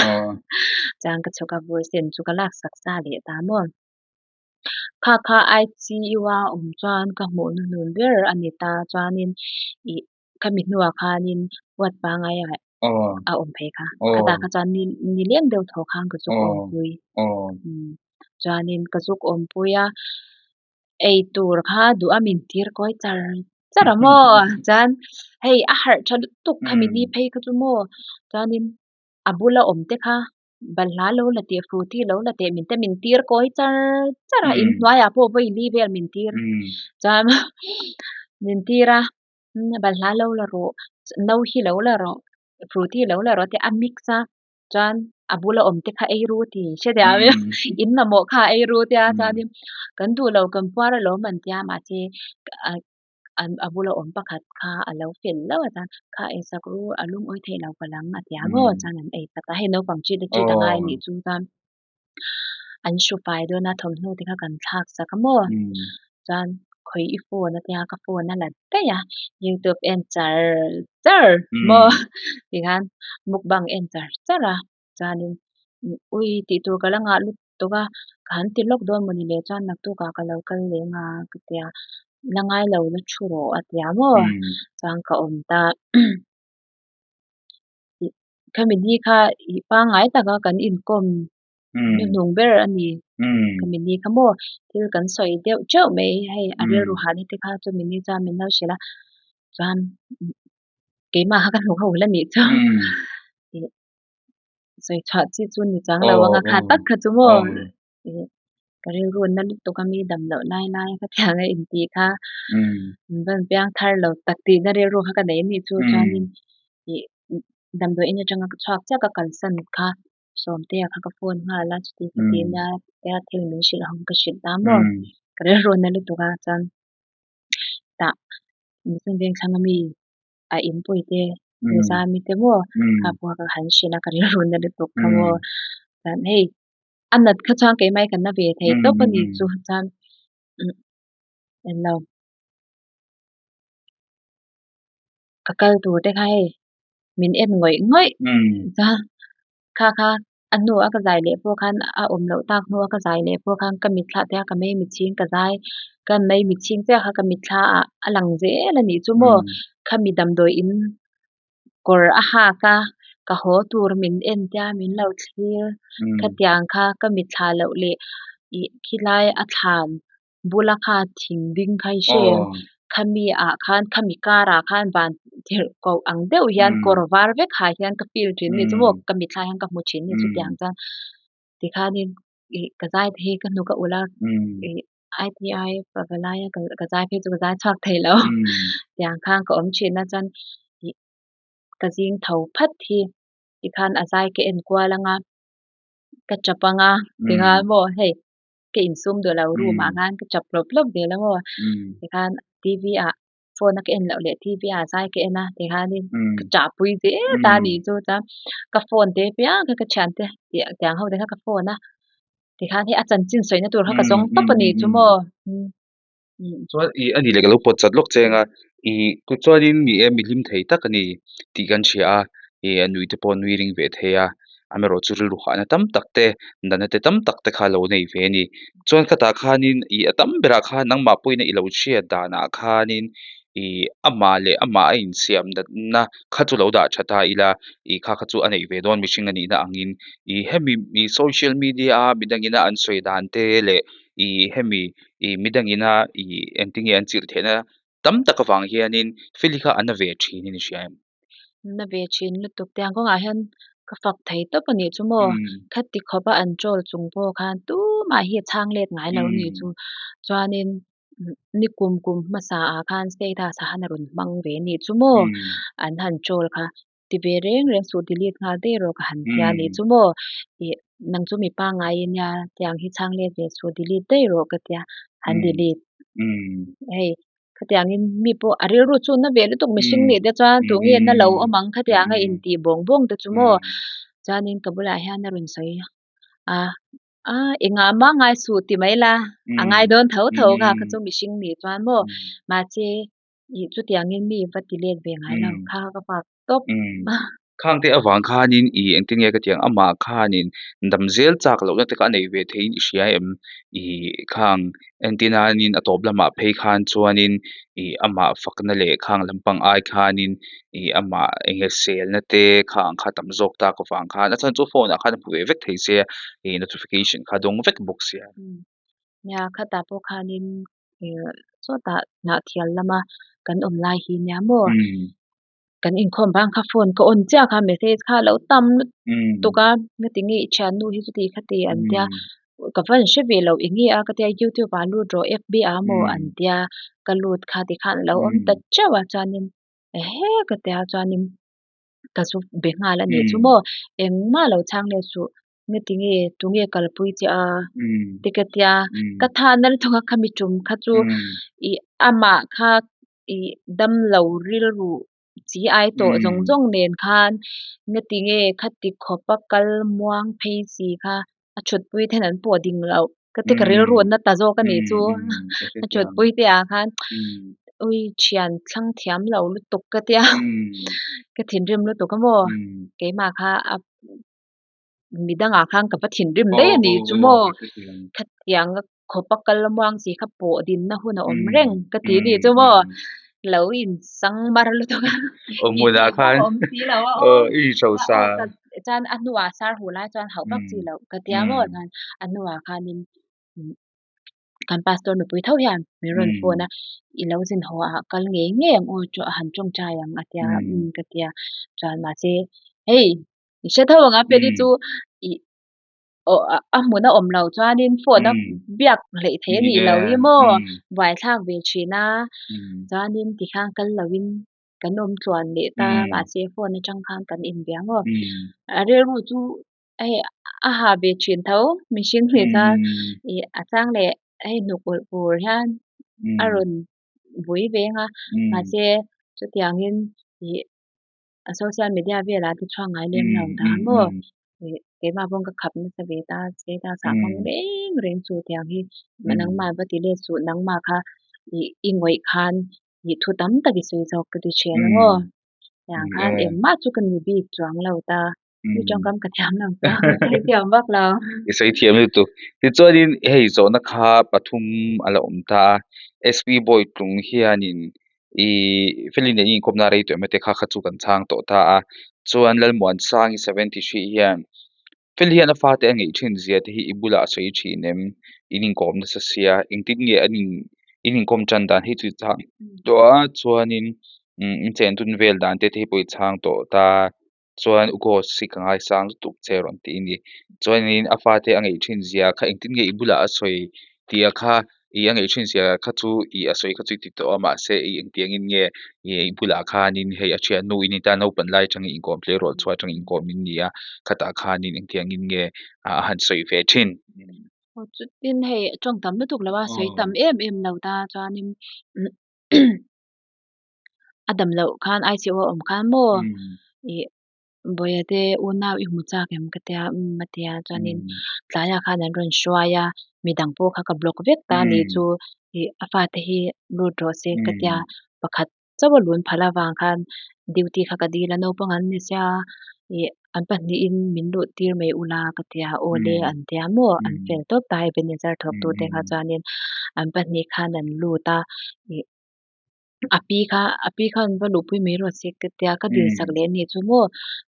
chuan ka chhuk a vur sen chu ka lak sak sa leh ta maw kha kha I_C_U a awm chuan ka hmuh hnuhnun ber a ni ta chuanin ih khami hnuah khanin huat pangai ah a awm phei kha khatah kha chuan ni ni leng deuh thaw khan ka zuk awmpui chuanin ka zuk awmpui a ei tur kha duh a min tir kawi char char a maw chuan hei a harh tha lutuk khami ni phei kha chu maw chuanin a bula awm te kha balhla lo la teh fruthy lo la teh min te min tir kawi char char a inhnuaiah pawh vawi li vel min tir chuan min tir a balhla lo la rawh no hi lo la rawh fruthy lo la rawh te a mix a chuan a bula awm te kha ei ru ti hre diam ila in mamawh kha a ei ru tia chuanin kan duh lo kan puar alawm an tia mahse a bula awm pakhat kha a lo fel hlauh a chuan kha ei sak ru a lungawi theih lo palh ang a tia maw chuan an ei sak a hei naupang chit a chit a ngai anih chu chuan an hru fai dawn a thawmhnaw te kha kan thlak sak a maw chuan khawi i phone a tia ka phone a la daih a youtube en char char maw tikhan mukbang en char char a chuanin ui tih tur ka la ngah lutuk a ka han ti lawk dawn mawni le chuan naktukah ka lo kal leh anga ka tia la ngai lo la thu rawh a tia maw chuan ka awm ta khami ni kha ih pangngai taka kan inkawm hnuhnung ber a ni khami ni kha maw thil kan sawi deuh teuh mai hei a rilru hahna te kha chumi ni chuan min lo hrilh a chuan keimah kha ka hnuk ho la nih chu ih sawi chhuah chi chu ni chang lo anga kha tak kha chu maw ih ka rilru na lutuk a mi dam loh lai lai ka thiang a intih kha van piang thar lo tak tihna rilru kha ka nei anih chu chuanin ih damdawi in atanga ka chhuak chiah ka kalsan kha Sawmtea kha ka phone nghal a chuti ka ti nia tia thil min hrilh ho ka hrilh ta maw ka rilru na lutuk a chuan tah Mission Vengthlang ami a inpui te Nizami te maw kha pawh ka han hrilh a ka rilru na lutuk kha maw chuan hei a nat kha chuan keimah hi ka na ve thei tawp a ni chu chuan englo ka kal tur te kha hei min en ngawih ngawih chuan kha kha. A hnu a ka zai leh pawh khan a awm loh tak hnu a ka zai leh pawh khan ka mitthla te a ka maimichhing ka zai ka maimichhing chiah kha ka mitthla ah a lang zel a nih chu maw. Khami damdawi in kawr a hak a ka haw tur min en tia min lo thlir khatiang kha ka mitthla loh leh ih khilai a thlan bula kha thing ding kha i hre em khami ah khan khami karah khan van tirhkoh ang deuh hian kawr var vek ha hian ka feel thin a ni chu maw ka mitthla hian ka hmu thin a ni chutiang chuan tikhanin ih ka zai te hi ka hnuk a ulh a ih I_T_I pavalai a ka zai phei chu ka zai chhuak thei lo tiang khan ka awm thin a chuan ih ka zing tho phat hi tikhan a zai ka en kual anga ka tap anga tikhan maw hei ka insum duh lo room ah khan ka tap hlawp hlawp zel a maw tikhan T_V ah phone a ka en loh leh T_V ah zai ka en a tikhanin ka tah pui zel ta a nih chu chuan ka phone te piang kha ka thiante tiang ho te kha ka phone a tikhan hei a chanchin sawina tur kha ka zawng tawp a nih chu maw. Chuan ih a nih leh ka lo pawt chat lawk cheng a ih tichuanin ni e mi hlim thei tak a ni tih kan hria a ih a nui te pawh a nui ring ve thei a amaherawh chu rilru hahna tam tak te natna te tam tak te kha a lo nei ve a ni chuan khatah khanin ih a tam berah khan nangmah pawhin i lo hriat danah khanin ih amah leh amah a insiam natna kha chu lo dah tha ta ila ih kha kha chu a neih ve dawn mihring a nihna angin ih hemi ih social media a midangina an sawi dan te leh ih hemi ih midangina ih engtinge an chilh theihna tam tak avang hianin Feli kha a na ve thin in i hria em? Na ve thin lutuk tiang kawngah hian ka fak thei tawp a nih chu maw. Khati khawp a an troll chung pawh khan tumah hi a chhang let ngai lo a nih chu. Chuanin ni kum kum hmasa ah khan status ah khan a rawn hmang ve a nih chu maw. An han troll kha ti ve reng reng suh delete nghal daih rawh ka han tia nih chu maw. Ih nang chu mi pangngai i nia tiang hi chhang let ve suh delete daih rawh ka tia han delete. Hei khatiangin mi pawh a rilru chu na ve lutuk mihring nih te chuan tu nge na lo awm ang khatianga intih bawng bawng te chu maw. Chuanin ka bulah hian a rawn sawi a a engah mah ngai suh ti mai la a ngai dawn tho tho kha kha chu mihring nih chuan maw. Mahse ih chutiangin mi va ti let ve ngai lo kha ka fak tawp. Khang te avang khanin ih engtin nge ka tiang amah khanin dam zel chak lohna te kha a nei ve theiin i hria em? Ih khang entinanin a tawp lamah phei khan chuanin ih amah fakna leh khang lampang ai khanin ih amah eng nge selna te khang kha tam zawk tak avang khan a chhan chu phone ah khan a hmu ve vek thei sia ih notification kha dawng vek bawk sia. Nia khatah pawh khanin ih sawtah Hnahthial lama kan awm lai hi nia maw. Kan inkhawm bang kha phone ka on chiah kha message kha lo tam lutuk a ngatinge i thiannu hi chuti khati an tia ka van hre ve lo eng nge a ka tia youtube ah lut rawh F_B ah maw an tia ka lut kha tikhan a lo awm ta teuh a chuanin ehe ka tia chuanin ka zu be nghal a nih chu maw engmah lo chhang let suh ngatinge tunge kalpui che a ti ka tia ka tha na lutuk a khami tum kha chu ih amah kha ih damlo rilru chi ai tawh zawng zawng nen khan ngatinge khati khawp a kal muang phei si kha a thutpui ten an pawh ding loh ka ti ka rilru na ta zawk a nih chu a thutpui te ah khan ui thian thlang thiam lo lutuk ka tia ka thinrim lutuk a maw keimah kha a midangah khan ka va thinrim daih a nih chu maw khatiang a khawp a kal muang si kha pawh dinna hun a awm reng ka ti a nih chu maw lo in sang mar lutuk a awm hmunah khan awm si lo a aw i hrosa chuan a hnuah sar huh lai chuan hauh vak chi loh ka tia maw chuan a hnuah khanin kan pastor nupui tho hian min rawn phone a i lo zin haw ah kal ngei ngei ang aw a han tawngtai ang a tia ka tia chuan mahse hei i hre tho ang a Feli chu ih aw a hmun a awm lo chuanin phone a biak hleih theih a nih loh hi maw buaithlak ve thin a chuanin tikhan kal loin kan awm tluan leh ta mahse phone atang khan kan inbia maw a rilru chu hei a ha ve thin tho mihring nih chuan ih a chang leh hei hnuk ulh tur hian a rawn vui ve ang a mahse chutiangin ih a social media velah te chhuak ngai lem lo ta maw ih keimah pawh ka khap nasa ve ta status ah hmang reng reng chu tiang hi nangmah va ti let suh nangmah kha ih i ngawih khan ih thu tam tak i sawi zawk ka ti thin a maw tiang khan engmah chu ka ni bik chuang lo ta. Mi tawngkam ka thiam lo ta, ka sawi thiam vak lo. I sawi thiam lutuk. Tichuanin hei zawhna kha pathum a la awm ta a, SP Bawitlung hianin i Feli nen i inkawmna rei tawh emaw te kha kha chu kan chhang tawh ta a. Chuan Lalmuansangi 73 hian Feli hian a fate a ngeih thin zia te hi i bulah a sawi thin em? In inkawm nasa sia, engtin nge an in in inkawm tan dan hi chu i chhang tawh a, chuanin in chen dun vel dan te te hi pawh i chhang tawh ta. Chuan u Gos hi ka ngaisang lutuk che rawn ti a ni. Chuanin a fate a ngeih thin zia kha engtin nge i bulah a sawi tih a kha ih a ngeih thin zia kha chu ih a sawi kha chu i ti tawh a mahse ih engtiangin nge ih i bulah khanin hei a thiannu in ni ta naupan lai atangin inkawm tleirawl chhuah atangin inkawm in ni a khatah khanin engtiangin nge a han sawi ve thin. Aw chutin hei tawng tam lutuk lo a sawi tam em em lo ta chuanin a dam loh khan ICU a awm khan maw ih Bawiha te unau i hmu chak em ka tia umm a tia chuanin tlaiah khan an rawn hruai a midang pawh kha ka block vek ta a nih chu ih a fate hi lut rawh se ka tia pakhat chauh a lun phalh avang khan duty kha ka dil a naupang an ni sia ih an pahnihin min luh tir mai ula ka tia aw le an tia maw an fel tawp ta Ebenezer thawk tute kha chuanin an pahnih khan an lut a ih. A pi kha a pi khan va luhpui mai rawh se ka tia ka dil sak leh anih chu maw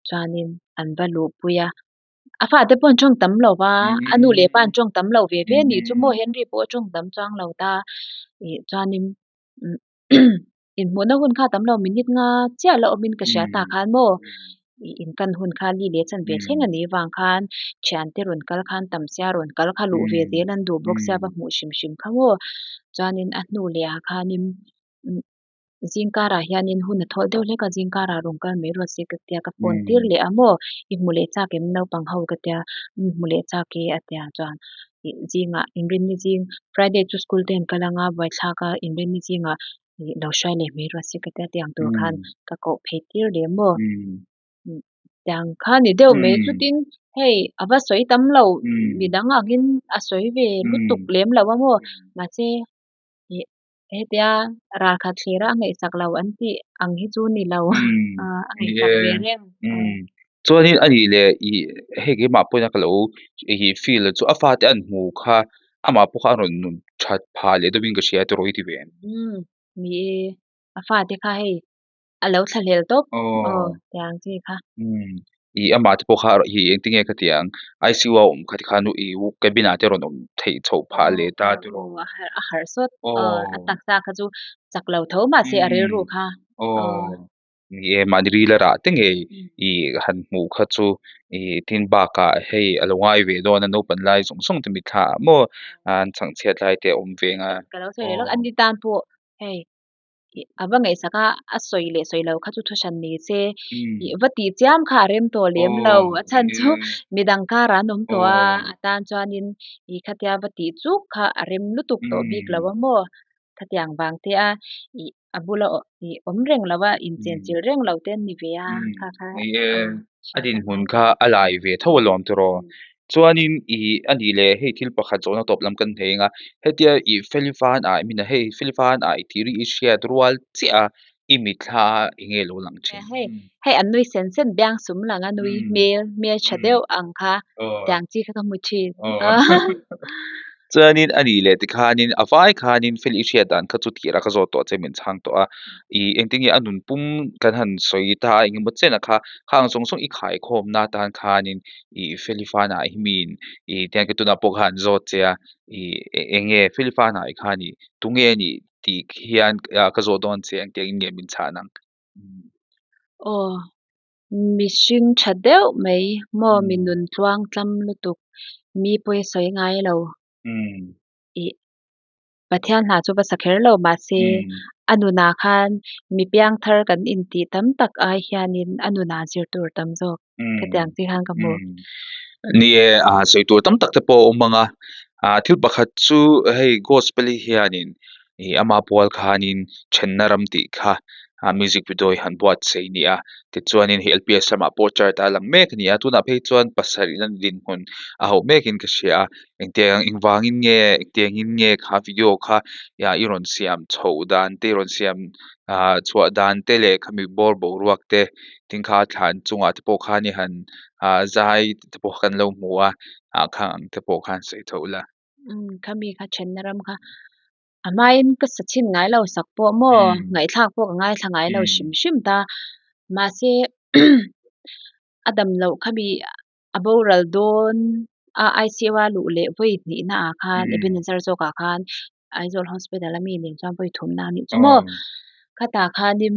chuanin an va luhpui a a fate pawh an tawng tam lo va a nu leh pa an tawng tam lo ve ve anih chu maw Henry pawh a tawng tam chuang lo ta ih chuanin inhmuhna hun kha a tam lo minute nga chiah la awmin ka hria tah khan maw ih inkan hun kha li leh chanve thleng anih vang khan thiante rawn kal khan tam sia rawn kal kha luh ve zel an duh bawk sia va hmuh hrim hrim kha maw chuanin a hnu leh ah khanin zingkarah hianin hun a thawl deuh hlek a zingkarah rawn kal mai rawh se ka tia ka phone tir leh a maw i hmu leh chak em naupang ho ka tia umm hmu leh chak e a tia chuan ih zingah inrinni zing friday chu school te an kal anga buaithlak a inrinni zingah ih lo hruai leh mai rawh se ka tia tiang tur khan ka koh phei tir leh maw. Tiang kha ni deuh mai chutin hei a va sawi tam lo midang angin a sawi ve lutuk lem lo a maw mahse ih hetia ralkhat thlir a a ngaihsak lo an tih ang hi chu ni lo a ngaihsak ve reng. Chuanin a nih leh ih hei keimah pawhin a ka lo ih feel chu a fate an hmu kha amah pawh kha a rawn nun that phah leh deuhin ka hria tiraw i ti ve em? Ni e a fate kha hei a lo thlahlel tawp aw tiang chi kha. Umm ih amah te pawh kha ih engtin nge ka ti ang ICU a awm kha tikhan ih cabin ah te rawn awm theih chhoh phah leh ta tiraw. Aw a harh sawt aw a taksa kha chu chak lo tho mahse a rilru kha aw ni e mahni ril a rah te ngei ih han hmuh kha chu ih tin bakah hei a lo ngai ve dawn a naupan lai zawng zawng te mitthla ah maw an chhangchhiat lai te a awm ve ang a. Ka lo sawi leh lawk a ni tan pawh hei. A va ngaihsak a, a sawi leh sawi lo kha chu thu hran ni se, ih va tih chiam kha a rem tawh lem lo, a chhan chu midang karah an awm tawh a, a tan chuanin ih khatia va tih chuk kha a rem lutuk tawh bik lo a maw, khatiang vang te a ih a bula ih awm reng lo a, inchenchilh reng lo te an ni ve a, kha kha A dinhmun kha a lai ve tho alawm tiraw. Chuanin ih a nih leh hei thil pakhat zawhna tawp lam kan hnei ang a, hetia ih Felifan ah min a hei Felifan ah i tih ri i hriat rual chiah a i mitthla a eng nge lo lang thin. Hei hei an nui sen sen biang sum lang a nui hmel hmel tha deuh ang kha tiang chi kha ka hmu thin. Chuanin a nih leh tikhanin a vai khanin Feli i hriat dan kha chu tirah ka zawt tawh che min chhang tawh a, ih engtin nge a nun pum kan han sawi ta a engemaw chen a kha khang zawng zawng i khaikhawmna atan khanin ih Feli Fanai hi miin ih tiang ka tunah pawh khan zawt che a ih eng nge Feli Fanai kha nih tunge a nih tih hian ka zawt dawn che engtiangin nge min chhan ang. Aw mihring tha deuh mai maw mi nun tluang tlam lutuk mi pawi sawi ngai lo ih Pathian hna chu va sa kher lo mahse a nunah khan mi piang thar kan intih tam tak ai hianin a nunah zir tur tam zawk khatiang chi khan ka hmu. Ni e, sawi tur tam tak te pawh a awm ang a, thil pakhat chu hei gospel hi hianin ih ama pual khanin thenna ram tih kha ah music video hi han buatsaih a ni a tichuanin hei lps ramah pawh chart ah a lang mek a ni a tunah phei chuan pasarih na dinhmun a hauh mekin ka hria a engtiang engvangin nge engtiangin nge kha video kha i rawn siam chhoh dan te i rawn siam ah chhuah dan te leh khami bawr boruak te tin kha thlan chungah te pawh khan i han ah zai te pawh kan lo hmu a ah khang ang te pawh khan sawi tho ula. Umm khami kha thenna ram kha a hmain ka sa chhin ngai lo sak pawh maw ngaihthlak pawh ka ngaithla ngai lo hrim hrim ta mahse a dam loh khami a boral dawn a I_C_U a luh leh vawi hnihna ah khan Ebenezer zawk ah khan Aizawl hospital a mi nen chuan vawi thumna a nih chu maw khatah khanin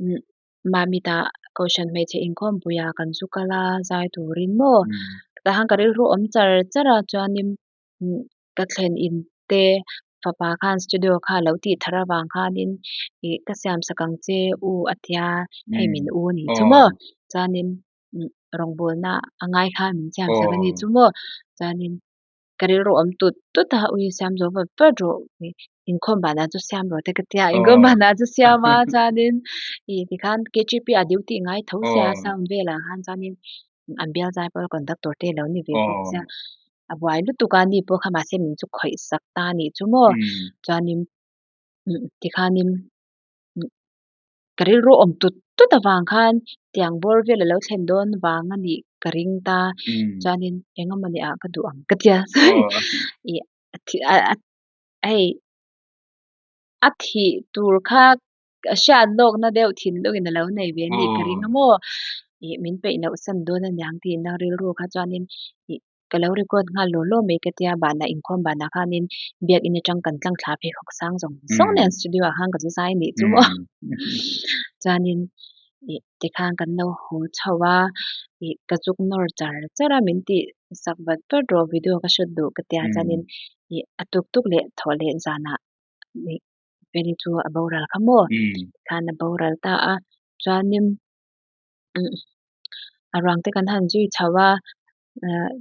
umm Mamita Kohhran hmeichhe inkhawmpuia kan zu kal a zai turin maw tah khan ka rilru awm char char a chuanin umm ka thlen in te fapa khan studio kha a lo tih thar avang khanin ih ka siam sak ang che u a tia hei min u a nih chu maw chuanin umm rawngbawlna a ngai kha min siam sak a nih chu maw chuanin ka rilru awm tut tut a ui siam zo vat vat rawh ih inkhawm banah chu siam rawh te ka tia inkhawm banah chu siam a chuanin ih tikhan K_G_P ah duty ngai tho sia sound velah khan chuanin an bial zai pawh conductor te lo ni ve bawk sia a buai lutuk a ni pawh kha mahse min chu khawih sak ta a nih chu maw chuanin tikhanin ka rilru awm tut tut avang khan tiang bawr vel a lo thlen dawn vang a nih ka ring ta chuanin eng emaw ni ah ka duh ang ka tia ih hei a thih tur kha a hriat lawkna deuh thinlungin a lo nei ve a nih ka ring a maw ih min peih loh san dawn aniang tihna rilru kha chuanin ih ka lo record nghal law law mai ka tia banah inkhawm banah khanin biakin atang kan tlang thla pheikhawk sang zawng zawng nen studio ah khan ka zu zai anih chu maw chuanin ih tikhan kan lo haw chho a ih ka zuk nawr char char a min tih sak vat vat rawh video ka hriat duh ka tia chuanin ih a tuk tuk leh thawh leh zanah ih Feli chu a boral kha maw tikhan a boral ta a chuanin a ruang te kan han zui chho a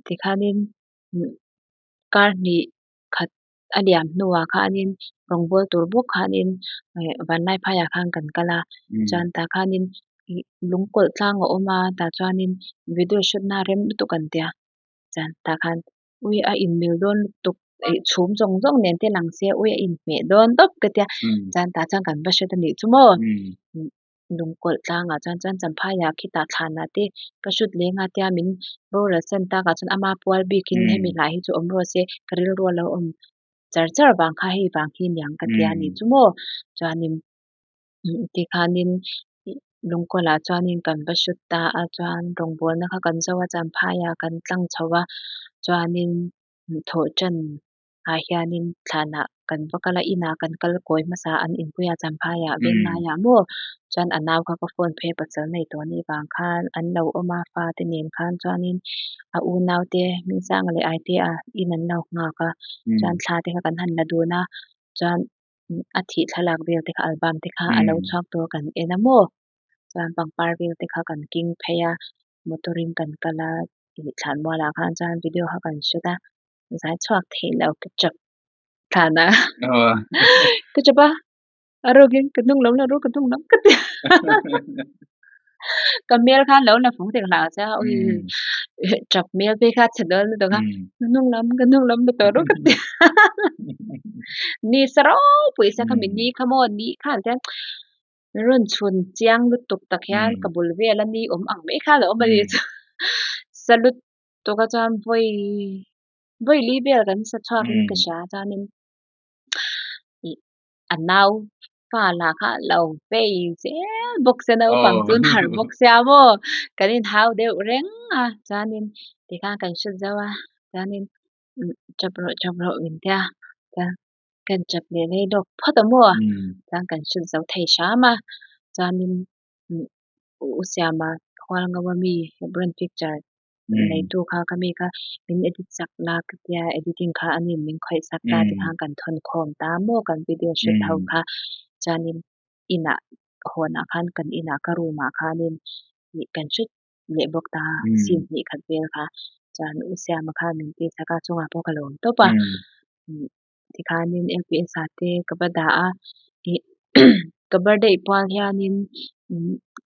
tikhanin kar hnih khat a liam hnuah khanin rawngbawl tur bawk khanin Vanlaiphaiah khan kan kal a chuan tah khanin ih lungkawlh tlang a awm a tah chuanin video shoot na rem lutuk an tia chuan tah khan ui a inmil dawn lutuk ih chhum zawng zawng nen te lang se ui a inhmeh dawn tawp ka tia chuan tah chuan kan va hret a nih chu maw. Lungkawlh tlangah chuan chuan Champhaiah khitah thlanah te ka hrut leng a tia min boral san takah chuan ama pual bikin hemi hlai hi chu awm rawh se ka rilru a lo awm char char vang kha hei vang hi niang ka tia a nih chu maw chuanin tikhanin Lungkawlh ah chuanin kan va hrut ta a chuan rawngbawlna kha kan zo a Champhaiah kan tlang chho a chuanin thawh tan ah hianin thlanah kan va kal a inah kan kal kawi hmasa an inpui a Champhaiah Venglaiah maw chuan a nau kha ka phone phei a pasal nei tawh anih vang khan an lo awm a fate nen khan chuanin a unau te Hmingsanga leh Aitea in an lo nghak a chuan thla te kha kan han la dun a chuan a thih thlalak vel te kha album te kha a lo chhuak tur kan en a maw chuan pangpar vel te kha kan king phei a motor in kan kal a ih thlanmual ah khan chuan video kha kan shoot a zai chhuak theih loh ka chap thlan a ka chap a a rukin ka hnung lam la ru ka hnung lam ka ti ka hmel khan lo la fung tek hlah che a ui chap hmel phei kha chhe dawn lutuk a ka hnung lam ka hnung lam la tawh ru ka ti ni sa ropui sa khami ni kha maw ni khan chuan rawn chhun chiang lutuk tak hian ka bul vel a ni awm ang mai khan a awm a ni chu sa lutuk a chuan vawi vawi li vel kan sa chhuak in ka hria chuanin ih a nau fa lah kha lo vei zel bawk sia naupang chu an harh bawk sia maw kan inhau deuh reng a chuanin tikhan kan hre zo a chuanin chap rawh chap rawh min tia chuan kan chap leh lei lawk phawt a maw chuan kan hre zo thei hram a chuanin u Siama Hualngo a mi Hebron picture neitu kha ka mi kha min edit sak la ka tia editing kha a nin min khawih sak ta tikhan kan thawn khawm ta maw kan video shoot ho kha chuanin inah hawnah khan kan inah ka room ah khanin ih kan shoot leh bawk ta scene hnih khat vel kha chuan u Siama khan min tih sak a chungah pawh ka lawm tawp a tikhanin L_P_S ah te ka va dah a ih. Ka birthday pual hianin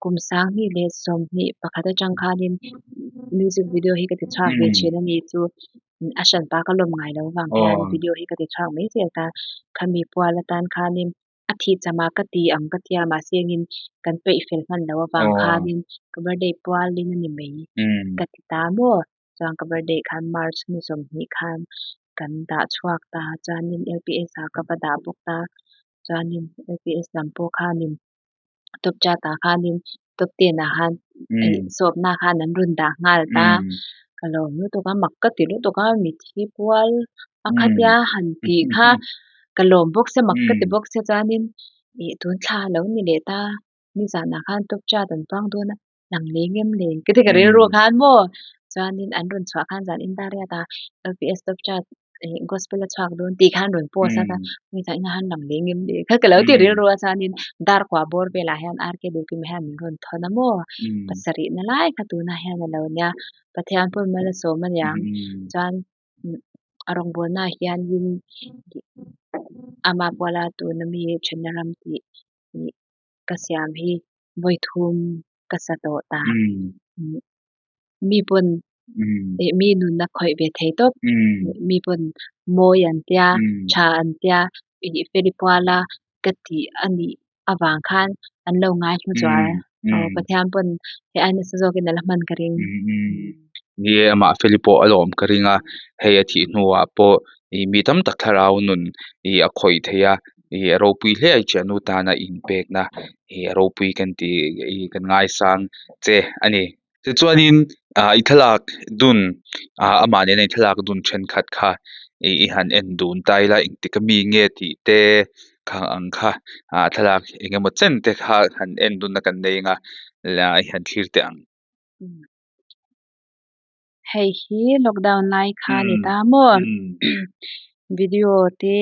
kum 2021 atang khanin music video hi ka ti chhuak ve thin a ni chu a hranpa ka lawm ngai lo vang hian video hi ka ti chhuak mai zel ta. Khami pual atan khanin a thih chamah ka ti ang ka tia mahse engin kan peih fel hman loh avang khanin ka birthday pualin a ni mai ka ti ta maw. Chuan ka birthday khan March ni 20 khan kan dah chhuak ta chuanin L_P_S ah ka va dah bawk ta chuanin L_P_S lam pawh khanin top chat ah khanin top 10 ah khan sawmna khan an rawn dah nghal ta. Ka lawm lutuk a mak ka ti lutuk a mitthi pual a khatia han tih kha ka lawm bawk sia mak ka ti bawk sia chuanin ih tun thla a lo ni leh ta nizanah khan top chat an puang dawn a lang leh ngem le ka ti ka rilru khan maw chuanin an rawn chhuah khan zan in dar riat ah L_P_S top chat ih gospel a chhuak dawn tih khan rawn post a nizan inah khan lang leh ngem le kha ka lo ti rilru a chuanin dar kua bawr velah hian R_K Duhkima hian min rawn thawn a maw pasarih na lai kha tunah hian a lo nia Pathian pawn mal a sawm aniang chuan a rawngbawlnaah hianin ama puala tuna mi thenna ram tih ih ka siam hi vawi thum ka sa tawh ta mi pawn ih mi nunna khawih ve thei tawp mi pawn mawi an tia tha an tia ih feli puala ka tih a nih avang khan an lo ngai hlu zual aw Pathian pawn hei ai nasa zawkin a la hman ka ring. Ni e amah feli pawh a lawm ka ring a hei a thih hnuah pawh ih mi tam tak thlarau nun ih a khawih thei a ih a ropui hle a i thiannu tana inpekna ih a ropui kan tih ih kan ngaisang che a ni. Tichuanin ah i thlalak dun ah amah nena i thlalak dun thenkhat kha ih i han en dun ta ila engtik ami nge tih te khang ang kha ah thlalak eng emaw chen te kha han en dunna kan nei anga la i han thlir teh ang. Hei hi lockdown lai kha ni ta maw video te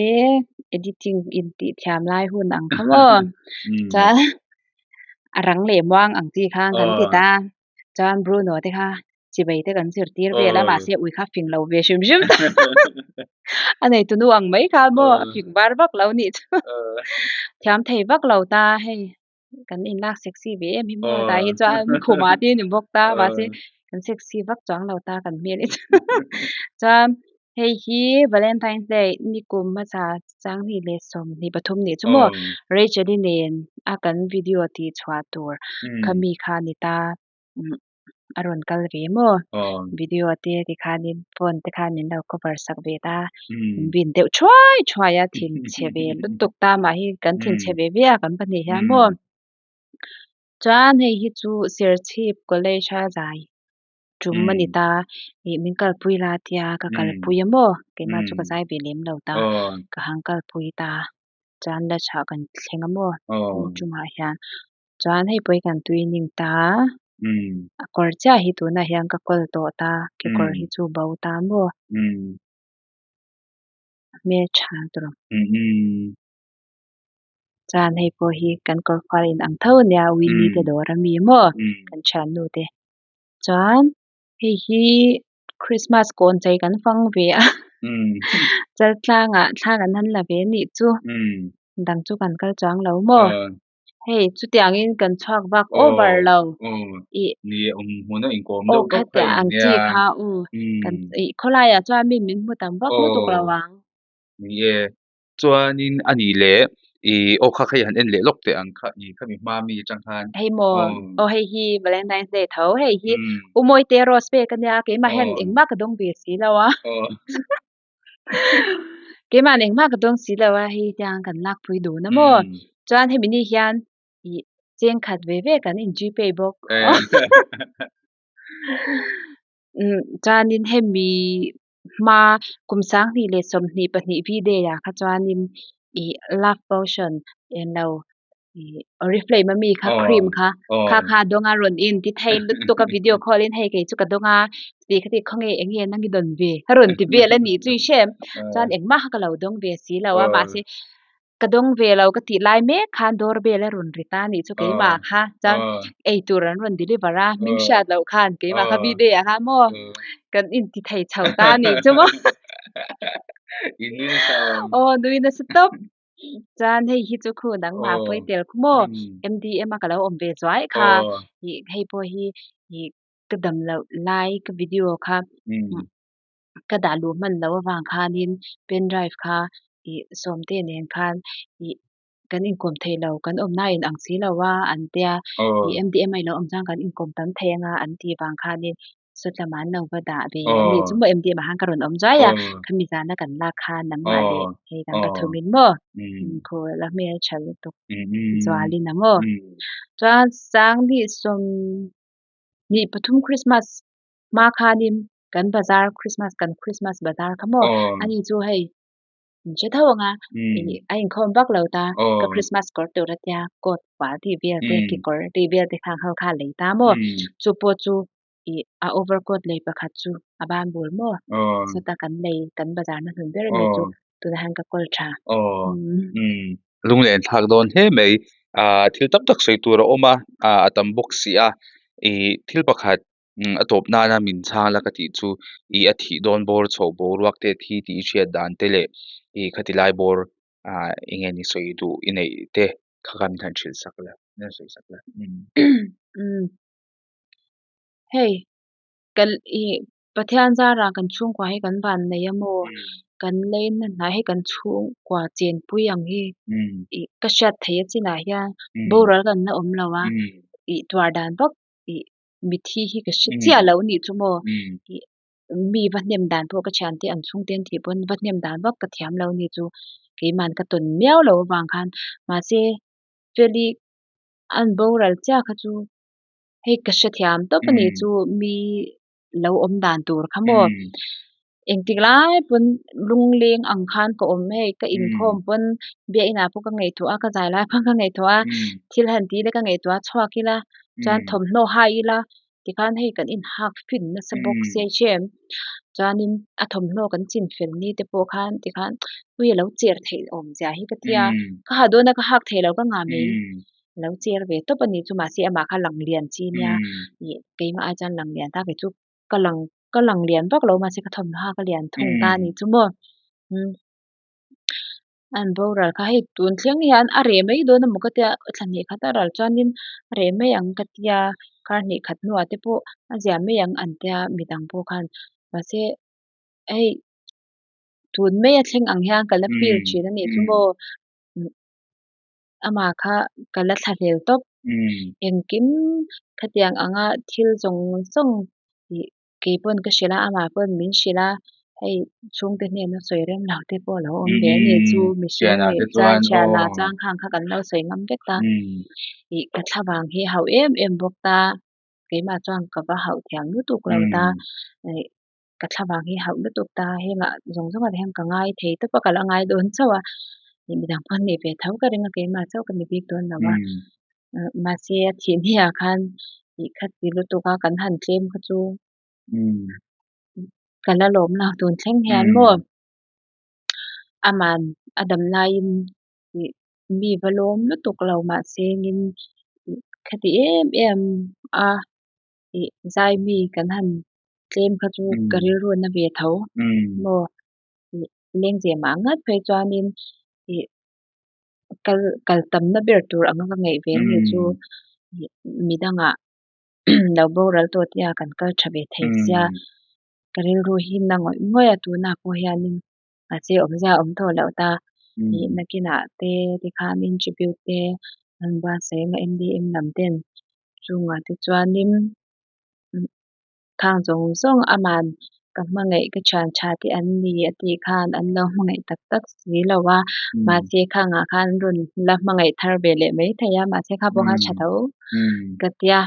editing in tih thiam lai hun ang kha maw chuan a rang leh muang ang chi khan kan ti ta chuan Bruno te kha chibai te kan zirtir vel a mahse ui kha fing lo ve hrim hrim ta a nei tunu ang mai kha maw a fing var vak lo nih chu thiam thei vak lo ta hei. Kan inlak sexy ve em hi maw tah hi chuan khumah te ni bawk ta mahse kan sexy vak chuang lo ta kan hmel hi chu chuan hei hi Valentine's Day nikum hmasa 2023 nih chu maw Rachel-i nen a kan video tih chhuah tur kha mi kha a ni ta. A rawn kal ve maw video te tikhanin phone te khan min lo cover sak ve ta min bin deuh thuai thuai a thinchhe ve lutuk ta mah hi kan thinchhe ve ve a kan pahnih hian maw chuan hei hi chu Serchhip college a zai tum a ni ta ih min kalpui la tia ka kalpui a maw keimah chu ka zai ve lem lo ta ka han kalpui ta chuan la chhah kan thleng a maw chungah hian. Chuan hei pawh hi kan tui ning ta a kawr chiah hi tunah hian ka kawl tawh ta kekawr hi chu bo ta maw hmeltha tur ang chuan hei pawh hi kan kawr khual in ang tho ania Winnie te dawr ami maw kan thiannu te chuan hei hi Christmas kawn chei kan fang ve a chaltlangah thla kan han la ve anih chu dang chu kan kal chuang lo maw. Hei chutiangin kan chhuak vak over lo ih aw khatia ang chi kha u kan ih khawlaiah chuan mi min hmu tam vak lutuk lo ang. Ni e, chuanin a nih leh ih aw kha hei han en leh lawk teh ang kha ih khami hma mi atang khan. Hei maw aw hei hi Valentine's Day tho hei hi u Mawite rose pek ania keimah hian engmah ka dawng ve si lo a. Keimah engmah ka dawng si lo a hei tiang kan lakpui dun a maw chuan hemi ni hian ih cheng khat ve ve kan in gpay bawk chuanin hemi hma kum 2022 v-day ah kha chuanin ih love potion englo ih oriflame ami kha cream kha kha kha a dawng a rawn in ti thei lutuk a video call in hei kei chu ka dawng a ti kha ti khawnge eng nge nang i dawn ve a rawn ti vel a nih chu i hrem chuan engmah kha ka lo dawng ve si lo a mahse ka dawng ve lo ka tih lai mek khan door bell a rawn ri ta a nih chu keimah kha chuan eitur an rawn deliver a hming hriat loh khan keimah kha v-day ah khan maw kan in ti thei chho ta a nih chu maw aw nui nasa tawp. Chuan hei hi chu khu nangmah pawi tel khu maw MDM a ka lo awm ve zuai kha ih hei pawh hi ih ka dam loh lai ka video kha ka dah luh hman loh avang khanin pen drive kha ih Sawmte nen khan ih kan inkawm thei lo kan awmna a inang si lo a an tia ih MDM a ilo awm chuan kan inkawm tam thei anga an tih vang khanin sawtlamah an lo va dah ve a ni chu maw MDM ah khan ka rawn awm zuai a khami zana kan lak khan nangmah leh hei kan pathumin maw khaw la hmeltha lutuk zualin a maw chuan Sanghnih sawmhnih pathum Christmas hma khanin kan bazar Christmas kan Christmas bazar kha maw ani chu hei min hre tho ang a ih a inkhawm vak lo ta ka Christmas kawr tur a tia coat fual tih vel te kekawr tih vel te khang ho kha a lei ta maw chu pawh chu ih a over coat lei pakhat chu a ban bul maw sawta kan lei kan bazar na hnun ber ami chu tunah hian ka kawl tha. Lunglen thlak dawn hle mai ah thil tam tak sawi tur a awm a ah a tam bawk si a ih thil pakhat a tawp nana min chhang la ka tih chu ih a thih dawn bawr chhoh boruak te thi tih i hriat dan te leh ih khati lai bawr ah eng nge ni sawi duh i neih te kha kha min han hrilh sak la min han sawi sak la. Hei kan ih Pathian zara kan chhungkua hi kan van nei a maw kan leina hnai hi kan chhungkua chenpui ang hi ih ka hriat theih a chinah hian boral kan la awm lo a ih tuar dan vak ih mithi hi ka hre chiah lo nih chu maw ih mi va hnem dan pawh ka thiante an chhungte an thih pawn va hnem dan vak ka thiam lo nih chu keiman ka tawn miau lo avang khan mahse feli an boral chiah kha chu hei ka hrethiam tawp a nih chu mi lo awm dan tur kha maw engtik lai pawn lungleng ang khan ka awm hei ka inkhawm pawn biakinah pawh ka ngaihtuah a ka zai lai pawn ka ngaihtuah a thil han ti ila ka ngaihtuah a chhuak ila chuan thawmhnaw hai ila tikhan hei kan inhak fin nasa bawk sia i hre em chuanin a thawmhnaw kan chin fel ni te pawh khan tikhan ui a lo cher theih awm zia hi ka tia ka ha dawn a ka hak thei lo ka ngah mai. Lo cher ve tawp a nih chu mahse amah kha lang lian chi nia ih keimah ai chuan lang lian ta kei chu ka lang ka lang lian vak lo mahse ka thawmhnaw hak a lian thung ta a nih chu maw umm an boral kha hei tun thleng hian a reh mai dawn emaw ka tia thla hnih khat a ral chuanin a reh mai ang ka tia kar hnih khat hnuah te pawh a zia mai ang an tia midang pawh khan mahse hei tun mai a thleng ang hian ka la feel thin a nih chu maw. Amah kha ka la thlahlel tawp. Engkim khatiang anga thil zawng zawng tih kei pawn ka hrilh a, amah pawn min hrilh a, hei chhungte hnena sawi rem lo te pawh a lo awm ve a ni chu mihring nih chuan thianah chuan khang kha kan lo sawi ngam vek ta. Ih ka thlavang hi a hauh em em bawk ta, keimah chuan ka va hauh thiam lutuk lo ta. Ih ka thlavang hi hauh lutuk ta hengah zawng zawngah te hian ka ngai thei tawp a ka la ngai dawn chauh a midang pawh an nih ve tho ka ring a keimah chauh ka ni bik dawn lo a mahse a thih hniah khan ih kha ti lutuk a kan han tlem kha chu ka la lawm lo tun thleng hian maw aman a dam laiin ih mi va lawm lutuk lo mahse engin ih khati em em a. Ih zai mi kan han tlem kha chu ka rilru na ve tho maw ih lengzem ah ngat phei chuanin ih kal kal tamna ber tur anga ka ngaih ve ni chu ih midangah lo boral tawh te ah kan kal tha ve thei sia ka rilru hi na ngawih ngawih a tunah pawh hianin mahse awmzia a awm tawh loh ta ih nakinah te tikhanin tribute te an buatsaih anga M_D_M lam ten. Chungah te chuanin khang zawng zawng aman ka hmangaih ka thian tha te an ni a tih khan an lo hmangaih tak tak si lo a mahse khangah khan an rawn la hmangaih thar ve leh mai thei a mahse kha pawh kha tha tho ka tia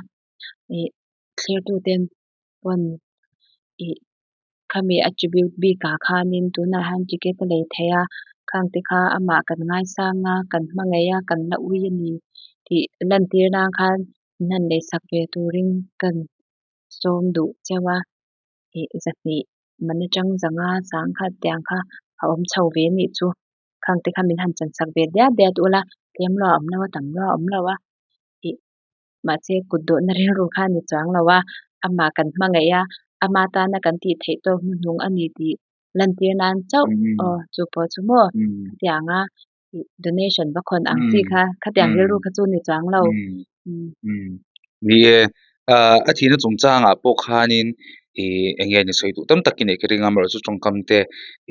ih thlirtuten pawn ih khami attribute bikah khanin tunah hian ticket a lei thei a khang te kha amah kan ngaisang a kan hmangaih a kan la ui a ni tih lantir nan khan min han leisak ve turin kan sawm duh cheu a ih zahnih man atang zanga sangkhat tiang kha a awm chho ve a nih chu khang te kha min han chansak ve diat diat ula tlem lua a awm lo a tam lua a awm lo a ih mahse kut dawhna rilru kha a ni chuang lo a amah kan hmangaih a ama tana kan tih theih tawk hnuhnung a ni tih lantir nan chauh aw chu pawh chu maw hetianga Donation va khawn ang chi kha khatiang rilru kha chu ni chuang lo. Ni e, a thihna chungchangah pawh khanin ih eng nge ni sawi duh tam tak i neih ka ring a, amaherawhchu tawngkam te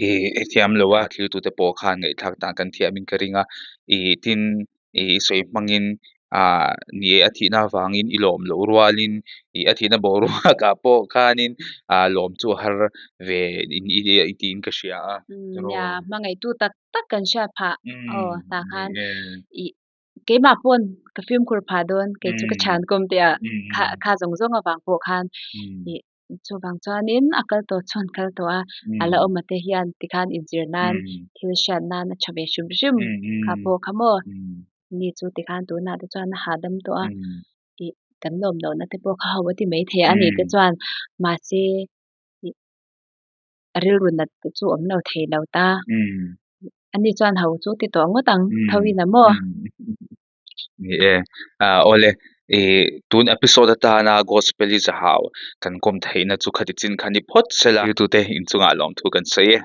ih thiam lo a thiltute pawh khan ngaihthlak dan kan thiamin ka ring a, ih tin ih sawi hmangin ah ni e a thihna avangin i lawm loh rualin ih a thihna boruakah pawh khanin ah lawm chu a har ve i tiin ka hria a. Nia, hmangaihtu tak tak kan hriat phah. Aw, tah khan ih keimah pawn ka fimkhur phah dawn, kei chu ka thian kawm te ah kha kha zawng zawng avang pawh khan ih chuvang chuanin a kal tawh chuan kal tawh a, a la awm a te hian tikhan inzir nan thil hriat nan a tha ve hrim hrim kha pawh kha maw. Ni chu tikhan tunah te chuan a hahdam tawh a, ih kan lawm lohna te pawh kha ho a ti maithei a nih te chuan mahse ih a rilru nat te chu awm lo thei lo ta. Ani chuan ho chu ti tawh ngawt ang tho in a maw? Ni e, awle ih tun episode atana Gospel i zahau kan kawm theihna chu khati chin kha ni phawt sela. Thiltute inchungah lawmthu kan sawi e.